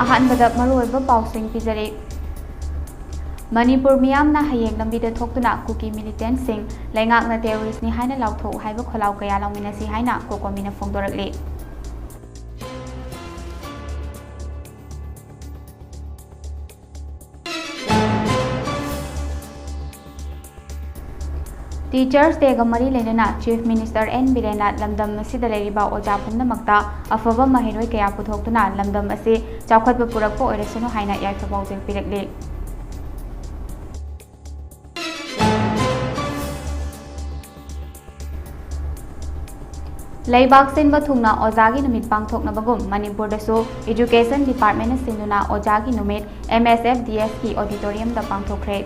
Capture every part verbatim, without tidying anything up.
ꯑꯍꯥꯟꯕꯗ ꯃꯔꯨꯑꯣꯏꯕ ꯄꯥꯎꯁꯤꯡ ꯄꯤꯖꯔꯤ꯫ ꯃꯅꯤꯄꯨꯔ ꯃꯤꯌꯥꯝꯅ ꯍꯌꯦꯡ ꯂꯝꯕꯤꯗ ꯊꯣꯛꯇꯨꯅ ꯀꯨꯀꯤ ꯃꯤꯂꯤꯇꯦꯟꯁꯤꯡ ꯂꯩꯉꯥꯛꯅ ꯇꯦꯔꯣꯔꯤꯁ꯭ꯠꯅꯤ ꯍꯥꯏꯅ ꯂꯥꯎꯊꯣꯛꯎ ꯍꯥꯏꯕ ꯈꯣꯜꯂꯥꯎ ꯀꯌꯥ ꯂꯥꯎꯃꯤꯟꯅꯁꯤ ꯍꯥꯏꯅ ꯀꯣꯀꯣꯃꯤꯅ ꯐꯣꯡꯗꯣꯔꯛꯂꯤ꯫ ꯇꯤꯆꯔꯁ ꯗꯦꯒ ꯃꯔꯤ ꯂꯩꯅꯅ ꯆꯤꯐ ꯃꯤꯅꯤꯁꯇꯔ ꯑꯦꯟ ꯕꯤꯔꯦꯟꯅ ꯂꯝꯗꯝ ꯑꯁꯤꯗ ꯂꯩꯔꯤꯕ ꯑꯣꯖꯥ ꯄꯨꯝꯅꯃꯛꯇ ꯑꯐꯕ ꯃꯍꯩꯔꯣꯏ ꯀꯌꯥ ꯄꯨꯊꯣꯛꯇꯨꯅ ꯂꯝꯗꯝ ꯑꯁꯤ ꯆꯥꯎꯈꯠꯄ ꯄꯨꯔꯛꯄ ꯑꯣꯏꯔꯁꯅꯨ ꯍꯥꯏꯅ ꯌꯥꯏꯐ ꯄꯥꯎꯖꯦꯜ ꯄꯤꯔꯛꯂꯤ꯫ ꯂꯩꯕꯥꯛ ꯁꯤꯟꯕ ꯊꯨꯡꯅ ꯑꯣꯖꯥꯒꯤ ꯅꯨꯃꯤꯠ ꯄꯥꯡꯊꯣꯛꯅꯕꯒꯨꯝ ꯃꯅꯤꯄꯨꯔꯗꯁꯨ ꯏꯗꯨꯀꯦꯁꯟ ꯗꯤꯄꯥꯔꯠꯃꯦꯟꯅ ꯁꯤꯟꯗꯨꯅ ꯑꯣꯖꯥꯒꯤ ꯅꯨꯃꯤꯠ ꯑꯦꯝ ꯑꯦꯁ ꯑꯦꯐ ꯗꯤ ꯑꯦꯁꯀꯤ ꯑꯣꯗꯤꯇꯣꯔꯤꯌꯝꯗ ꯄꯥꯡꯊꯣꯛꯈ꯭ꯔꯦ꯫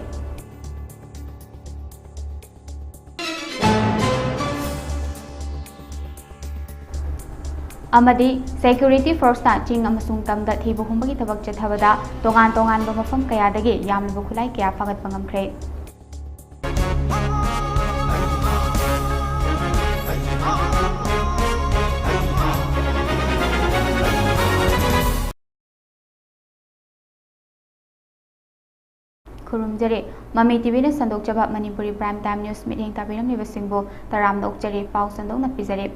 ꯑꯃꯗꯤ ꯁꯦꯀ꯭ꯌꯨꯔꯤꯇꯤ ꯐꯣꯔꯁꯅ ꯆꯤꯡ ꯑꯃꯁꯨꯡ ꯇꯝꯗ ꯊꯤꯕ ꯍꯨꯝꯕꯒꯤ ꯊꯕꯛ ꯆꯠꯊꯕꯗ ꯇꯣꯉꯥꯟ ꯇꯣꯉꯥꯟꯕ ꯃꯐꯝ ꯀꯌꯥꯗꯒꯤ ꯌꯥꯝꯂꯕ ꯈꯨꯠꯂꯥꯏ ꯀꯌꯥ ꯐꯥꯒꯠꯄ ꯉꯝꯈ꯭ꯔꯦ꯫ ꯈꯨꯔꯨꯝꯖꯔꯤ꯫ ꯃꯃꯤ ꯇꯤꯚꯤꯅ ꯁꯟꯗꯣꯛꯆꯕ ꯃꯅꯤꯄꯨꯔꯤ ꯄ꯭ꯔꯥꯏꯝ ꯇꯥꯏꯝ ꯅ꯭ꯌꯨꯁ ꯃꯤꯠꯌꯦꯡ ꯇꯥꯕꯤꯔꯝꯂꯤꯕꯁꯤꯡꯕꯨ ꯇꯔꯥꯝꯅ ꯑꯣꯛꯆꯔꯤ꯫ ꯄꯥꯎ ꯁꯟꯗꯣꯛꯅ ꯄꯤꯖꯔꯤ꯫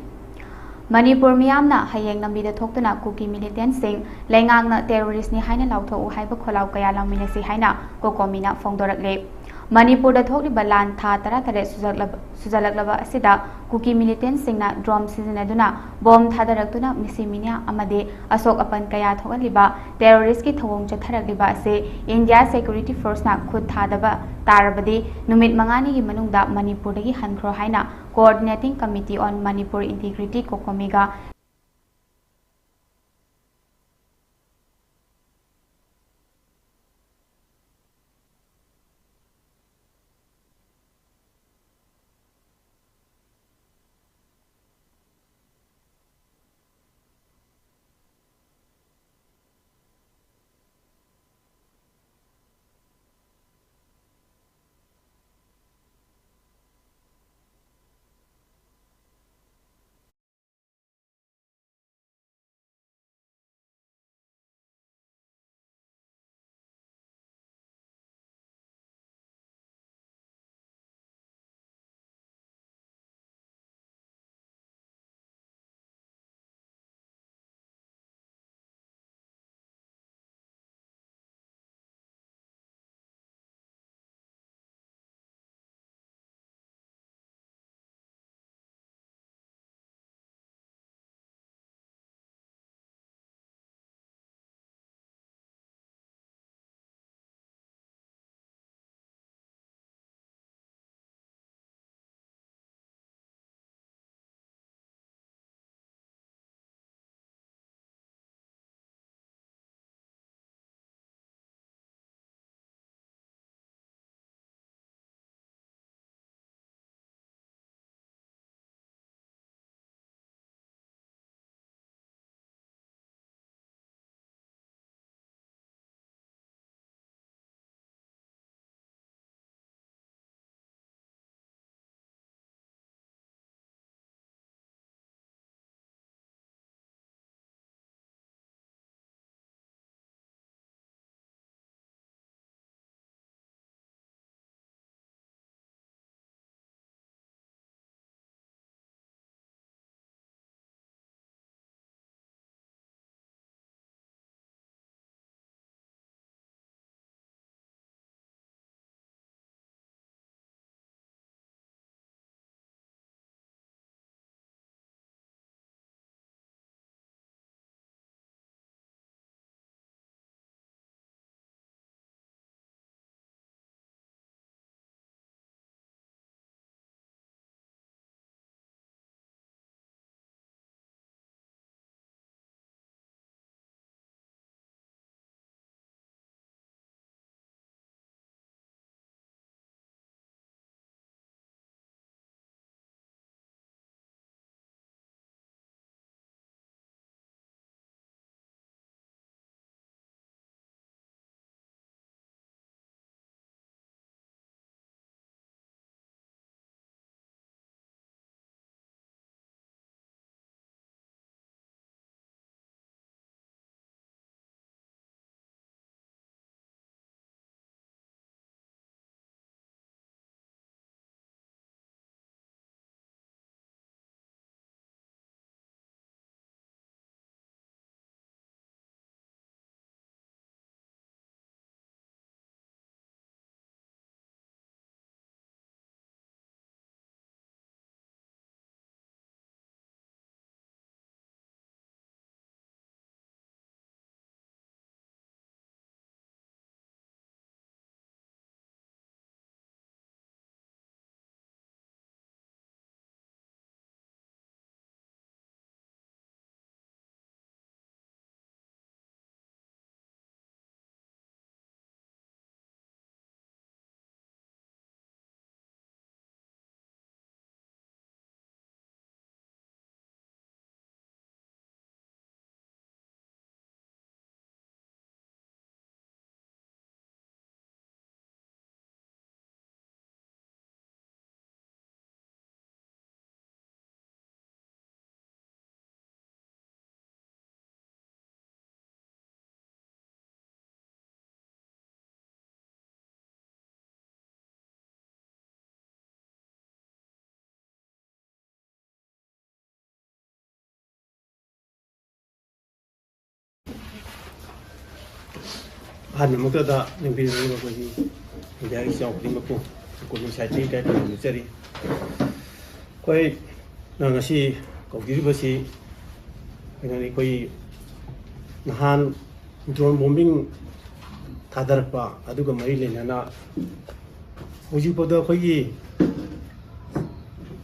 ꯃꯅꯤꯄꯨꯔ ꯃꯤꯌꯥꯝꯅ ꯍꯌꯦꯡ ꯂꯝꯕꯤꯗ ꯊꯣꯛꯇꯨꯅ ꯀꯨꯀꯤ ꯃꯤꯂꯤꯇꯦꯟꯁꯤꯡ ꯂꯩꯉꯥꯛꯅ ꯇꯦꯔꯣꯔꯤꯁ꯭ꯠꯅꯤ ꯍꯥꯏꯅ ꯂꯥꯎꯊꯣꯛꯎ ꯍꯥꯏꯕ ꯈꯣꯜꯂꯥꯎ ꯀꯌꯥ ꯂꯥꯎꯃꯤꯟꯅꯁꯤ ꯍꯥꯏꯅ ꯀꯣꯀꯣꯃꯤꯅ ꯐꯣꯡꯗꯣꯔꯛꯂꯤ꯫ ꯃꯅꯤꯄꯨꯔꯗ ꯊꯣꯛꯂꯤꯕ ꯂꯥꯟ ꯊꯥ ꯇꯔꯥꯇꯔꯦꯠ ꯁꯨꯖꯜꯂꯕ-, ꯁꯨꯖꯜꯂꯛꯂꯕ ꯑꯁꯤꯗ ꯀꯨꯀꯤ ꯃꯤꯂꯤꯇꯦꯟꯁꯤꯡꯅ ꯗ꯭ꯔꯣꯟ ꯁꯤꯖꯤꯟꯅꯗꯨꯅ ꯕꯣꯝ ꯊꯥꯗꯔꯛꯇꯨꯅ ꯃꯤꯁꯤ ꯃꯤꯅ꯭ꯌꯥ ꯑꯃꯗꯤ ꯑꯁꯣꯛ ꯑꯄꯟ ꯀꯌꯥ ꯊꯣꯛꯍꯜꯂꯤꯕ ꯇꯦꯔꯣꯔꯤꯁ꯭ꯠꯀꯤ ꯊꯧꯑꯣꯡ ꯆꯠꯊꯔꯛꯂꯤꯕ ꯑꯁꯤ ꯏꯟꯗꯤꯌꯥ ꯁꯦꯀ꯭ꯌꯨꯔꯤꯇꯤ ꯐꯣꯔꯁꯅ ꯈꯨꯠ ꯊꯥꯗꯕ ꯇꯥꯔꯕꯗꯤ ꯅꯨꯃꯤꯠ ꯃꯉꯥꯅꯤꯒꯤ ꯃꯅꯨꯡꯗ ꯃꯅꯤꯄꯨꯔꯗꯒꯤ ꯍꯟꯈ꯭ꯔꯣ ꯍꯥꯏꯅ Coordinating Committee on Manipur Integrity, ꯀꯣꯀꯣꯃꯤꯒ ꯑꯍꯥꯟꯕꯃꯛꯇꯗ ꯂꯦꯡꯕꯤꯔꯤꯕ ꯑꯩꯈꯣꯏꯒꯤ ꯃꯤꯗꯤꯌꯥꯒꯤ ꯏꯆꯤꯜ ꯏꯅꯥꯎ ꯈꯨꯗꯤꯡꯃꯛꯄꯨ ꯀꯣꯅꯨꯡ ꯁꯥꯏꯠꯇꯒꯤ ꯏꯀꯥꯏ ꯈꯨꯝꯅꯕ ꯖꯠꯆꯔꯤ꯫ ꯑꯩꯈꯣꯏꯅ ꯉꯁꯤ ꯀꯧꯕꯤꯔꯤꯕꯁꯤ ꯀꯩꯅꯣꯅꯤ, ꯑꯩꯈꯣꯏ ꯅꯍꯥꯟ ꯗ꯭ꯔꯣꯟ ꯕꯣꯝꯕꯤꯡ ꯊꯥꯗꯔꯛꯄ ꯑꯗꯨꯒ ꯃꯔꯤ ꯂꯩꯅꯅ ꯍꯧꯖꯤꯛꯐꯥꯎꯗ ꯑꯩꯈꯣꯏꯒꯤ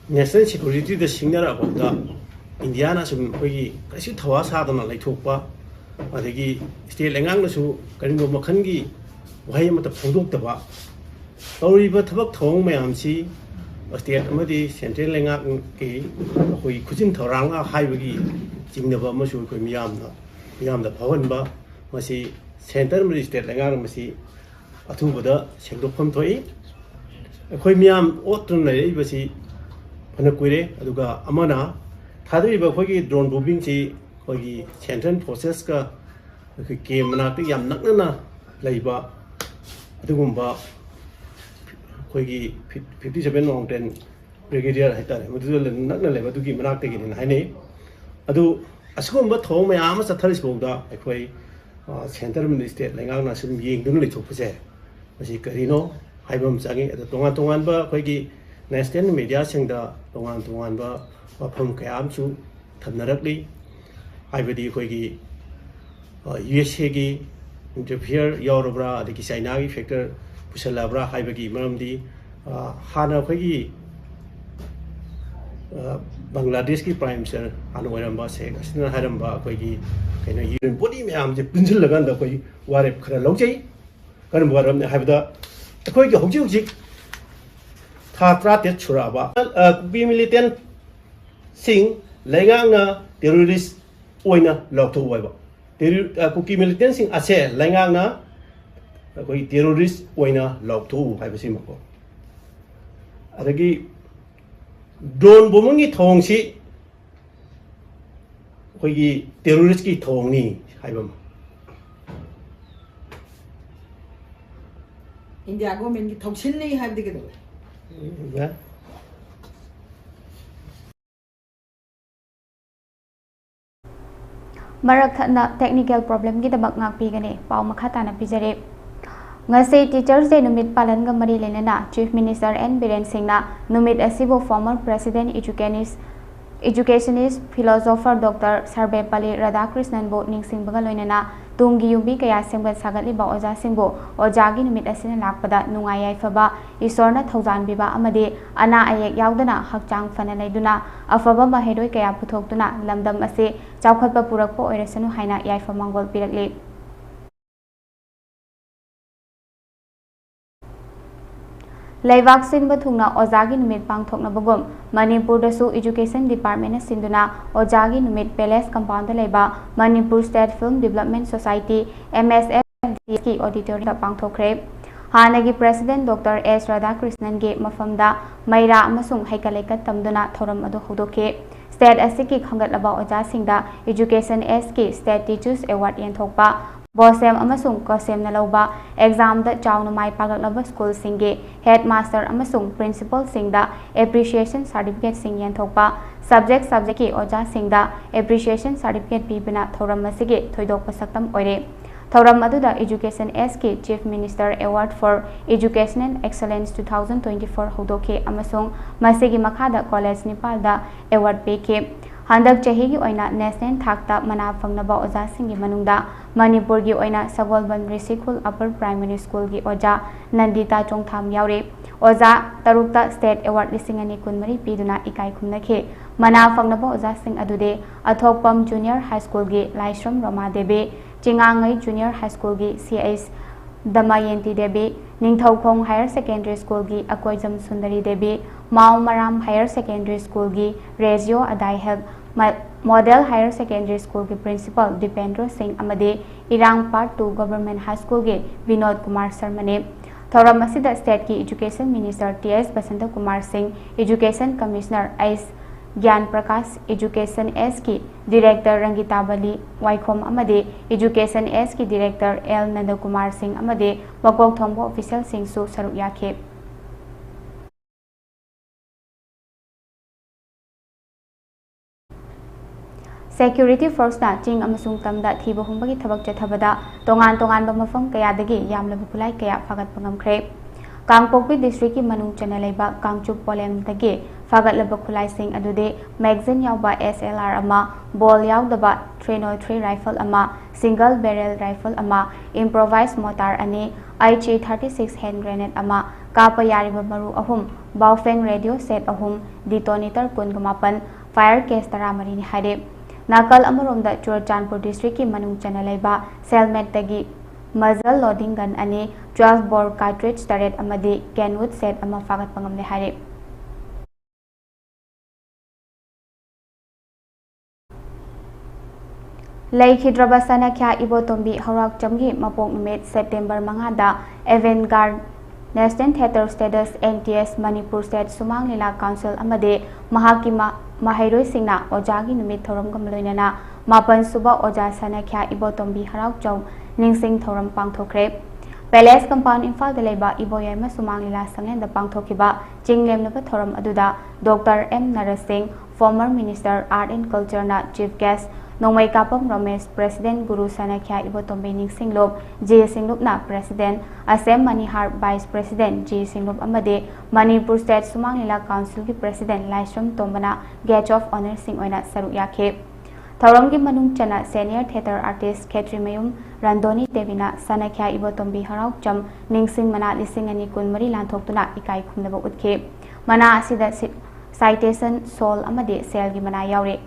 ꯅꯦꯁꯅꯦꯜ ꯁꯦꯀ꯭ꯌꯨꯔꯤꯇꯤꯗ ꯁꯤꯡꯅꯔꯛꯑꯐꯥꯎꯗ ꯏꯟꯗꯤꯌꯥꯅ ꯁꯨꯝ ꯑꯩꯈꯣꯏꯒꯤ ꯀꯩꯁꯨ ꯊꯧꯋꯥ ꯁꯥꯗꯅ ꯂꯩꯊꯣꯛꯄ, ꯑꯗꯒꯤ ꯁ꯭ꯇꯦꯠ ꯂꯩꯉꯥꯛꯅꯁꯨ ꯀꯔꯤꯒꯨꯝꯕ ꯃꯈꯜꯒꯤ ꯋꯥꯍꯩ ꯑꯃꯠꯇ ꯐꯣꯡꯗꯣꯛꯇꯕ, ꯇꯧꯔꯤꯕ ꯊꯕꯛ ꯊꯧꯑꯣꯡ ꯃꯌꯥꯝꯁꯤ ꯁ꯭ꯇꯦꯠ ꯑꯃꯗꯤ ꯁꯦꯟꯇ꯭ꯔꯦꯜ ꯂꯩꯉꯥꯛꯀꯤ ꯑꯩꯈꯣꯏꯒꯤ ꯈꯨꯖꯤꯟ ꯊꯧꯔꯥꯡꯅ ꯍꯥꯏꯕꯒꯤ ꯆꯤꯡꯅꯕ ꯑꯃꯁꯨ ꯑꯩꯈꯣꯏ ꯃꯤꯌꯥꯝꯅ, ꯃꯤꯌꯥꯝꯗ ꯐꯥꯎꯍꯟꯕ, ꯃꯁꯤ ꯁꯦꯟꯇꯔ ꯑꯃꯗꯤ ꯁ꯭ꯇꯦꯠ ꯂꯩꯉꯥꯛꯅ ꯃꯁꯤ ꯑꯊꯨꯕꯗ ꯁꯦꯡꯗꯣꯛꯐꯝ ꯊꯣꯛꯏ꯫ ꯑꯩꯈꯣꯏ ꯃꯤꯌꯥꯝ ꯑꯣꯠꯇꯨꯅ ꯂꯩꯔꯛꯏꯕꯁꯤ ꯐꯅ ꯀꯨꯏꯔꯦ꯫ ꯑꯗꯨꯒ ꯑꯃꯅ ꯊꯥꯗꯔꯤꯕ ꯑꯩꯈꯣꯏꯒꯤ ꯗ꯭ꯔꯣꯟ ꯕꯣꯝꯕꯤꯡꯁꯤ ꯑꯩꯈꯣꯏꯒꯤ ꯁꯦꯟꯇ꯭ꯔꯦꯜ ꯐꯣꯔꯁꯦꯁꯀ ꯑꯩꯈꯣꯏ ꯀꯦꯝ ꯃꯅꯥꯛꯇ ꯌꯥꯝ ꯅꯛꯅꯅ ꯂꯩꯕ ꯑꯗꯨꯒꯨꯝꯕ ꯑꯩꯈꯣꯏꯒꯤ ꯐꯤꯐꯇꯤ ꯁꯚꯦꯟ ꯃꯥꯎꯟꯇꯦꯟ ꯕ꯭ꯔꯤꯒꯦꯗꯤꯌꯔ ꯍꯥꯏꯇꯥꯔꯦ, ꯃꯗꯨꯗ ꯅꯛꯅ ꯂꯩꯕ ꯑꯗꯨꯒꯤ ꯃꯅꯥꯛꯇꯒꯤꯅꯦꯅ ꯍꯥꯏꯅꯩ꯫ ꯑꯗꯨ ꯑꯁꯤꯒꯨꯝꯕ ꯊꯧꯑꯣꯡ ꯃꯌꯥꯝ ꯑꯃ ꯆꯠꯊꯔꯤꯁꯤꯐꯥꯎꯗ ꯑꯩꯈꯣꯏ, ꯑ, ꯁꯦꯟꯇꯔ ꯑꯃꯗꯤ ꯁ꯭ꯇꯦꯠ ꯂꯩꯉꯥꯛꯅ ꯁꯨꯝ ꯌꯦꯡꯗꯨꯅ ꯂꯩꯊꯣꯛꯄꯁꯦ, ꯃꯁꯤ ꯀꯔꯤꯅꯣ ꯍꯥꯏꯕ ꯑꯃ ꯆꯪꯉꯤ꯫ ꯑꯗꯣ ꯇꯣꯉꯥꯟ ꯇꯣꯉꯥꯟꯕ ꯑꯩꯈꯣꯏꯒꯤ ꯅꯦꯁꯅꯦꯜ ꯃꯦꯗꯤꯌꯥꯁꯤꯡꯗ ꯇꯣꯉꯥꯟ ꯇꯣꯉꯥꯟꯕ ꯋꯥꯐꯝ ꯀꯌꯥ ꯑꯃꯁꯨ ꯊꯝꯅꯔꯛꯂꯤ꯫ ꯍꯥꯏꯕꯗꯤ ꯑꯩꯈꯣꯏꯒꯤ, ꯑ, ꯌꯨ ꯑꯦꯁ ꯑꯦꯒꯤ ꯏꯟꯇꯔꯐꯤꯌꯔ ꯌꯥꯎꯔꯕ꯭ꯔꯥ, ꯑꯗꯒꯤ ꯆꯥꯏꯅꯥꯒꯤ ꯐꯦꯛꯇꯔ ꯄꯨꯁꯜꯂꯛꯑꯕ꯭ꯔꯥ ꯍꯥꯏꯕꯒꯤ ꯃꯔꯝꯗꯤ, ꯑ, ꯍꯥꯟꯅ ꯑꯩꯈꯣꯏꯒꯤ, ꯑ, ꯕꯪꯒ꯭ꯂꯥꯗꯦꯁꯀꯤ ꯄ꯭ꯔꯥꯏꯝ ꯃꯤꯅꯤꯁꯇꯔ ꯍꯥꯟꯅ ꯑꯣꯏꯔꯝꯕ ꯁꯦꯈ ꯍꯁꯤꯅꯥꯅ ꯍꯥꯏꯔꯝꯕ ꯑꯩꯈꯣꯏꯒꯤ ꯀꯩꯅꯣ ꯌꯨ ꯑꯦꯟ ꯕꯣꯗꯤ ꯃꯌꯥꯝꯁꯦ ꯄꯨꯟꯁꯤꯜꯂꯀꯥꯟꯗ ꯑꯩꯈꯣꯏ ꯋꯥꯔꯦꯞ ꯈꯔ ꯂꯧꯖꯩ꯫ ꯀꯔꯝꯕ ꯋꯥꯔꯦꯞꯅꯤ ꯍꯥꯏꯕꯗ, ꯑꯩꯈꯣꯏꯒꯤ ꯍꯧꯖꯤꯛ ꯍꯧꯖꯤꯛ ꯊꯥ ꯇꯔꯥꯇꯔꯦꯠ ꯁꯨꯔꯛꯑꯕ, ꯑ, ꯀꯨꯀꯤ ꯃꯤꯂꯤꯇꯦꯟꯁꯤꯡ ꯂꯩꯉꯥꯛꯅ ꯇꯦꯔꯣꯔꯤꯁ ꯑꯣꯏꯅ ꯂꯥꯎꯊꯣꯛꯎ ꯍꯥꯏꯕ꯫ ꯇꯦꯔꯣ-, ꯑ, ꯀꯨꯀꯤ ꯃꯤꯂꯤꯇꯦꯟꯁꯤꯡ ꯑꯁꯦ ꯂꯩꯉꯥꯛꯅ ꯑꯩꯈꯣꯏ ꯇꯦꯔꯣꯔꯤꯁ ꯑꯣꯏꯅ ꯂꯥꯎꯊꯣꯛꯎ ꯍꯥꯏꯕꯁꯤꯃꯀꯣ꯫ ꯑꯗꯒꯤ ꯗ꯭ꯔꯣꯟ ꯕꯣꯝꯕꯤꯡꯒꯤ ꯊꯧꯑꯣꯡꯁꯤ ꯑꯩꯈꯣꯏꯒꯤ ꯇꯦꯔꯣꯔꯤꯁꯀꯤ ꯊꯧꯑꯣꯡꯅꯤ ꯍꯥꯏꯕ ꯑꯃ꯫ ꯏꯟꯗꯤꯌꯥ ꯒꯣꯔꯃꯦꯟꯒꯤ ꯊꯧꯁꯤꯜꯅꯤ ꯍꯥꯏꯕꯗꯤ ꯀꯩꯗꯧꯋꯦ? ꯌꯥ꯫ ꯃꯔꯛ ꯊꯠꯅ technical problemꯒꯤꯗꯃꯛ ꯉꯥꯛꯄꯤꯒꯅꯤ꯫ ꯄꯥꯎ ꯃꯈꯥ ꯇꯥꯅ ꯄꯤꯖꯔꯤ꯫ ꯉꯁꯤ Teachers Day ꯅꯨꯃꯤꯠ ꯄꯥꯂꯟꯒ ꯃꯔꯤ ꯂꯩꯅꯅ Chief Minister N ꯕꯤꯔꯦꯟ ꯁꯤꯡꯅ ꯅꯨꯃꯤꯠ ꯑꯁꯤꯕꯨ former President, educanist, educationist, philosopher Doctor ꯁꯔꯕꯦꯄꯜꯂꯤ ꯔꯥꯙꯥꯀ꯭ꯔꯤꯁꯅꯟꯕꯨ ꯅꯤꯡꯁꯤꯡꯕꯒ ꯂꯣꯏꯅꯅ ꯇꯨꯡꯒꯤ ꯌꯨꯝꯕꯤ ꯀꯌꯥ ꯁꯦꯝꯒꯠ ꯁꯥꯒꯠꯂꯤꯕ ꯑꯣꯖꯥꯁꯤꯡꯕꯨ ꯑꯣꯖꯥꯒꯤ ꯅꯨꯃꯤꯠ ꯑꯁꯤꯅ ꯂꯥꯛꯄꯗ ꯅꯨꯡꯉꯥꯏ ꯌꯥꯏꯐꯕ, ꯏꯁꯣꯔꯅ ꯊꯧꯖꯥꯟꯕꯤꯕ ꯑꯃꯗꯤ ꯑꯅꯥ ꯑꯌꯦꯛ ꯌꯥꯎꯗꯅ ꯍꯛꯆꯥꯡ ꯐꯅ ꯂꯩꯗꯨꯅ ꯑꯐꯕ ꯃꯍꯩꯔꯣꯏ ꯀꯌꯥ ꯄꯨꯊꯣꯛꯇꯨꯅ ꯂꯝꯗꯝ ꯑꯁꯤ ꯆꯥꯎꯈꯠꯄ ꯄꯨꯔꯛꯄ ꯑꯣꯏꯔꯁꯅꯨ ꯍꯥꯏꯅ ꯌꯥꯏꯐ ꯃꯪꯒꯣꯜ ꯄꯤꯔꯛꯂꯤ꯫ ꯂꯩꯕꯥꯛ ꯁꯤꯟꯕ ꯊꯨꯡꯅ ꯑꯣꯖꯥꯒꯤ ꯅꯨꯃꯤꯠ ꯄꯥꯡꯊꯣꯛꯅꯕꯒꯨꯝ ꯃꯅꯤꯄꯨꯔꯗꯁꯨ Education Departmentꯅ ꯁꯤꯟꯗꯨꯅ ꯑꯣꯖꯥꯒꯤ ꯅꯨꯃꯤꯠ Palace Compoundꯗ ꯂꯩꯕ Manipur State Film Development Society, M S F D ꯀꯤ auditoriumꯗ ꯄꯥꯡꯊꯣꯛꯈ꯭ꯔꯦ꯫ ꯍꯥꯟꯅꯒꯤ President Doctor S ꯔꯥꯙꯥꯀ꯭ꯔꯤꯁꯅꯟꯒꯤ ꯃꯐꯝꯗ ꯃꯩꯔꯥ ꯑꯃꯁꯨꯡ ꯍꯩꯀꯠ ꯂꯩꯀꯠ ꯇꯝꯗꯨꯅ ꯊꯧꯔꯝ ꯑꯗꯨ ꯍꯧꯗꯣꯛꯈꯤ꯫ State ꯑꯁꯤꯒꯤ ꯈꯟꯒꯠꯂꯕ ꯑꯣꯖꯥꯁꯤꯡꯗ Education Sꯀꯤ State Teachers Award ꯌꯦꯟꯊꯣꯛꯄ, BOSEM ꯑꯃꯁꯨꯡ COSEMꯅ ꯂꯧꯕ examꯗ ꯆꯥꯎꯅ ꯃꯥꯏ ꯄꯥꯛꯂꯛꯂꯕ schoolꯁꯤꯡꯒꯤ headmaster ꯑꯃꯁꯨꯡ principalꯁꯤꯡꯗ appreciation certificateꯁꯤꯡ ꯌꯦꯟꯊꯣꯛꯄ, subject subjectꯀꯤ ꯑꯣꯖꯥꯁꯤꯡꯗ appreciation certificate ꯄꯤꯕꯅ ꯊꯧꯔꯝ ꯑꯁꯤꯒꯤ ꯊꯣꯏꯗꯣꯛꯄ ꯁꯛꯇꯝ ꯑꯣꯏꯔꯦ꯫ ꯊꯧꯔꯝ ꯑꯗꯨꯗ Education Sꯀꯤ Chief Minister Award for Educational Excellence two thousand twenty-four ꯍꯧꯗꯣꯛꯈꯤ ꯑꯃꯁꯨꯡ ꯃꯁꯤꯒꯤ ꯃꯈꯥꯗ college ꯅꯤꯄꯥꯜꯗ award ꯄꯤꯈꯤ꯫ ꯍꯟꯗꯛ ꯆꯍꯤꯒꯤ ꯑꯣꯏꯅ national ꯊꯥꯛꯇ ꯃꯅꯥ ꯐꯪꯅꯕ ꯑꯣꯖꯥꯁꯤꯡꯒꯤ ꯃꯅꯨꯡꯗ ꯃꯅꯤꯄꯨꯔꯒꯤ ꯑꯣꯏꯅ ꯁꯒꯣꯜꯕꯟ ꯔꯤꯁꯤꯈꯨꯜ Upper Primary Schoolꯒꯤ ꯑꯣꯖꯥ ꯅꯟꯗꯤꯇꯥ ꯆꯣꯡꯊꯥꯝ ꯌꯥꯎꯔꯤ꯫ ꯑꯣꯖꯥ ꯇꯔꯨꯛꯇ state award ꯂꯤꯁꯤꯡ ꯑꯅꯤ ꯀꯨꯟꯃꯔꯤ ꯄꯤꯗꯨꯅ ꯏꯀꯥꯏ ꯈꯨꯝꯅꯈꯤ꯫ ꯃꯅꯥ ꯐꯪꯅꯕ ꯑꯣꯖꯥꯁꯤꯡ ꯑꯗꯨꯗꯤ ꯑꯊꯣꯛꯄꯝ Junior High Schoolꯒꯤ ꯂꯥꯏꯁ꯭ꯔꯝ ꯔꯣꯃꯥ Devi, ꯆꯤꯉꯥꯡꯉꯩ Junior High Schoolꯒꯤ C H ꯗꯃꯌꯦꯟꯇꯤ Devi, Ningthoukhong Higher Secondary Schoolꯒꯤ Akoijam Sundari Devi, ꯃꯥꯎ ꯃꯔꯥꯝ Higher Secondary Schoolꯒꯤ ꯔꯦꯖꯤꯑꯣ ꯑꯗꯥꯏꯍꯦꯛ, ꯃ-, Model Higher Secondary Schoolꯒꯤ Principal ꯗꯤꯄꯦꯟꯗ꯭ꯔꯣ ꯁꯤꯡ ꯑꯃꯗꯤ ꯏꯔꯥꯡ Part two Government High Schoolꯒꯤ Vinod Kumar ꯁꯔꯃꯅꯤ꯫ ꯊꯧꯔꯝ ꯑꯁꯤꯗ stateꯀꯤ Education Minister T S Basanta Kumar ꯁꯤꯡ, Education Commissioner ꯑꯩꯁ ꯒ꯭ꯌꯥꯟ ꯄ꯭ꯔꯀꯥꯁ, Education Sꯀꯤ Director ꯔꯪꯒꯤꯇꯥꯕꯂꯤ ꯋꯥꯏꯈꯣꯝ ꯑꯃꯗꯤ Education Sꯀꯤ Director ꯑꯦꯜ ꯅꯟꯗꯀꯨꯃꯥꯔ ꯁꯤꯡ ꯑꯃꯗꯤ ꯃꯀꯣꯛ ꯊꯣꯡꯕ officialꯁꯤꯡꯁꯨ ꯁꯔꯨꯛ ꯌꯥꯈꯤ꯫ Security forceꯅ ꯆꯤꯡ ꯑꯃꯁꯨꯡ ꯇꯝꯗ ꯊꯤꯕ ꯍꯨꯝꯕꯒꯤ ꯊꯕꯛ ꯆꯠꯊꯕꯗ ꯇꯣꯉꯥꯟ ꯇꯣꯉꯥꯟꯕ ꯃꯐꯝ ꯀꯌꯥꯗꯒꯤ ꯌꯥꯝꯂꯕ ꯈꯨꯠꯂꯥꯏ ꯀꯌꯥ ꯐꯥꯒꯠꯄ ꯉꯝꯈ꯭ꯔꯦ꯫ ꯀꯥꯡꯄꯣꯛꯄꯤ districtꯀꯤ ꯃꯅꯨꯡ ꯆꯟꯅ ꯂꯩꯕ ꯀꯥꯡꯆꯨꯞ ꯄꯣꯂꯦꯝꯗꯒꯤ ꯐꯥꯒꯠꯂꯕ ꯈꯨꯠꯂꯥꯏꯁꯤꯡ ꯑꯗꯨꯗꯤ magazine ꯌꯥꯎꯕ S L R ꯑꯃ, ball ꯌꯥꯎꯗꯕ three oh three rifle ꯑꯃ, single barrel rifle ꯑꯃ, improvised mortar ꯑꯅꯤ, I G thirty six hand grenade ꯑꯃ, ꯀꯥꯞꯄ ꯌꯥꯔꯤꯕ ꯃꯔꯨ ꯑꯍꯨꯝ, Baofeng radio set ꯑꯍꯨꯝ, detonator ꯀꯨꯟꯒ ꯃꯥꯄꯟ, fire case ꯇꯔꯥꯃꯔꯤꯅꯤ ꯍꯥꯏꯔꯦ꯫ ꯅꯥꯀꯜ ꯑꯃꯔꯣꯝꯗ ꯆꯨꯔꯆꯥꯟꯄꯨꯔ districtꯀꯤ ꯃꯅꯨꯡ ꯆꯟꯅ ꯂꯩꯕ ꯁꯦꯜꯃꯦꯠꯇꯒꯤ muzzle loading gun ꯑꯅꯤ, twelve bore cartridge ꯇꯔꯦꯠ ꯑꯃꯗꯤ Kenwood set ꯑꯃ ꯐꯥꯒꯠꯄ ꯉꯝꯂꯦ ꯍꯥꯏꯔꯦ꯫ ꯂꯩꯈꯤꯗ꯭ꯔꯕ ꯁꯅꯥꯈ꯭ꯌꯥ ꯏꯕꯣꯇꯣꯝꯕꯤ ꯍꯔꯥꯎꯆꯝꯒꯤ ꯃꯄꯣꯛ ꯅꯨꯃꯤꯠ September ꯃꯉꯥꯗ Avant Garde National Theatre Status, N T S, Manipur State ꯁꯨꯃꯥꯡ ꯂꯤꯂꯥ Council ꯑꯃꯗꯤ ꯃꯍꯥꯛꯀꯤ ꯃ-, ꯃꯍꯩꯔꯣꯏꯁꯤꯡꯅ ꯑꯣꯖꯥꯒꯤ ꯅꯨꯃꯤꯠ ꯊꯧꯔꯝꯒ ꯂꯣꯏꯅꯅ ꯃꯥꯄꯟ ꯁꯨꯕ ꯑꯣꯖꯥ ꯁꯅꯥꯈ꯭ꯌꯥ ꯏꯕꯣꯇꯣꯝꯕꯤ ꯍꯔꯥꯎꯆꯧ ꯅꯤꯡꯁꯤꯡ ꯊꯧꯔꯝ ꯄꯥꯡꯊꯣꯛꯈ꯭ꯔꯦ꯫ Palace Compound ꯏꯝꯐꯥꯜꯗ ꯂꯩꯕ ꯏꯕꯣꯌꯥꯏꯃ ꯁꯨꯃꯥꯡ ꯂꯤꯂꯥ ꯁꯪꯂꯦꯟꯗ ꯄꯥꯡꯊꯣꯛꯈꯤꯕ ꯆꯤꯡ ꯂꯦꯝꯂꯕ ꯊꯧꯔꯝ ꯑꯗꯨꯗ Doctor M nursing, former Minister Art and Culture ꯅ Chief Guest, ꯅꯣꯡꯃꯩ ꯀꯥꯄꯝ ꯔꯣꯃꯦꯁ, President ꯒꯨꯔꯨ ꯁꯅꯥꯈ꯭ꯌꯥ ꯏꯕꯣꯇꯣꯝꯕꯤ ꯅꯤꯡꯁꯤꯡꯂꯨꯞ, ꯖꯦ ꯁꯤꯡꯂꯨꯞꯅ President, Asem Manihar Vice President, J Shinglup ꯑꯃꯗꯤ ꯃꯅꯤꯄꯨꯔ State ꯁꯨꯃꯥꯡ ꯂꯤꯂꯥ Council ꯒꯤ President Laishram ꯇꯣꯝꯕꯅ Guest of Honour ꯁꯤꯡ ꯑꯣꯏꯅ ꯁꯔꯨꯛ ꯌꯥꯈꯤ꯫ ꯊꯧꯔꯝꯒꯤ ꯃꯅꯨꯡ ꯆꯟꯅ senior theatre artist ꯈꯦꯇ꯭ꯔꯤꯃꯌꯨꯝ ꯔꯟꯗꯣꯅꯤ ꯗꯦꯕꯤꯅ ꯁꯅꯥꯈ꯭ꯌꯥ ꯏꯕꯣꯇꯣꯝꯕꯤ ꯍꯔꯥꯎꯆꯝ ꯅꯤꯡꯁꯤꯡ ꯃꯅꯥ ꯂꯤꯁꯤꯡ ꯑꯅꯤ ꯀꯨꯟꯃꯔꯤ ꯂꯥꯟꯊꯣꯛꯇꯨꯅ ꯏꯀꯥꯏ ꯈꯨꯝꯅꯕ ꯎꯠꯈꯤ꯫ ꯃꯅꯥ ꯑꯁꯤꯗ ꯁꯤ-, citation, shawl ꯑꯃꯗꯤ ꯁꯦꯜꯒꯤ ꯃꯅꯥ ꯌꯥꯎꯔꯤ꯫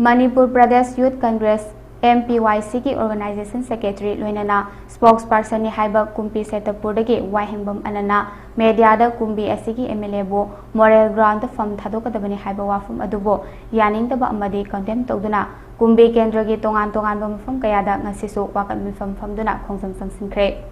Manipur Pradesh youth Congress, M P Y C ꯒꯤ organization secretary ꯂꯣꯏꯅꯅ spokesperson ꯅꯤ ꯍꯥꯏꯕ ꯀꯨꯝꯕꯤ ꯁꯦꯇꯄꯨꯔꯗꯒꯤ ꯋꯥꯍꯦꯡꯕꯝ ꯑꯅꯟꯅ media ꯗ ꯀꯨꯝꯕꯤ ꯑꯁꯤꯒꯤ M L A ꯕꯨ moral ground ꯗ ꯐꯝ ꯊꯥꯗꯣꯛꯀꯗꯕꯅꯤ ꯍꯥꯏꯕ ꯋꯥꯐꯝ ꯑꯗꯨꯕꯨ ꯌꯥꯅꯤꯡꯗꯕ ꯑꯃꯗꯤ condemn ꯇꯧꯗꯨꯅ ꯀꯨꯝꯕꯤ ꯀꯦꯟꯗ꯭ꯔꯒꯤ ꯇꯣꯉꯥꯟ ꯇꯣꯉꯥꯟꯕ ꯃꯐꯝ ꯀꯌꯥꯗ ꯉꯁꯤꯁꯨ ꯋꯥꯀꯠ ꯃꯤꯐꯝ ꯐꯝꯗꯨꯅ ꯈꯣꯡꯖꯪ ꯆꯪꯁꯤꯟꯈ꯭ꯔꯦ꯫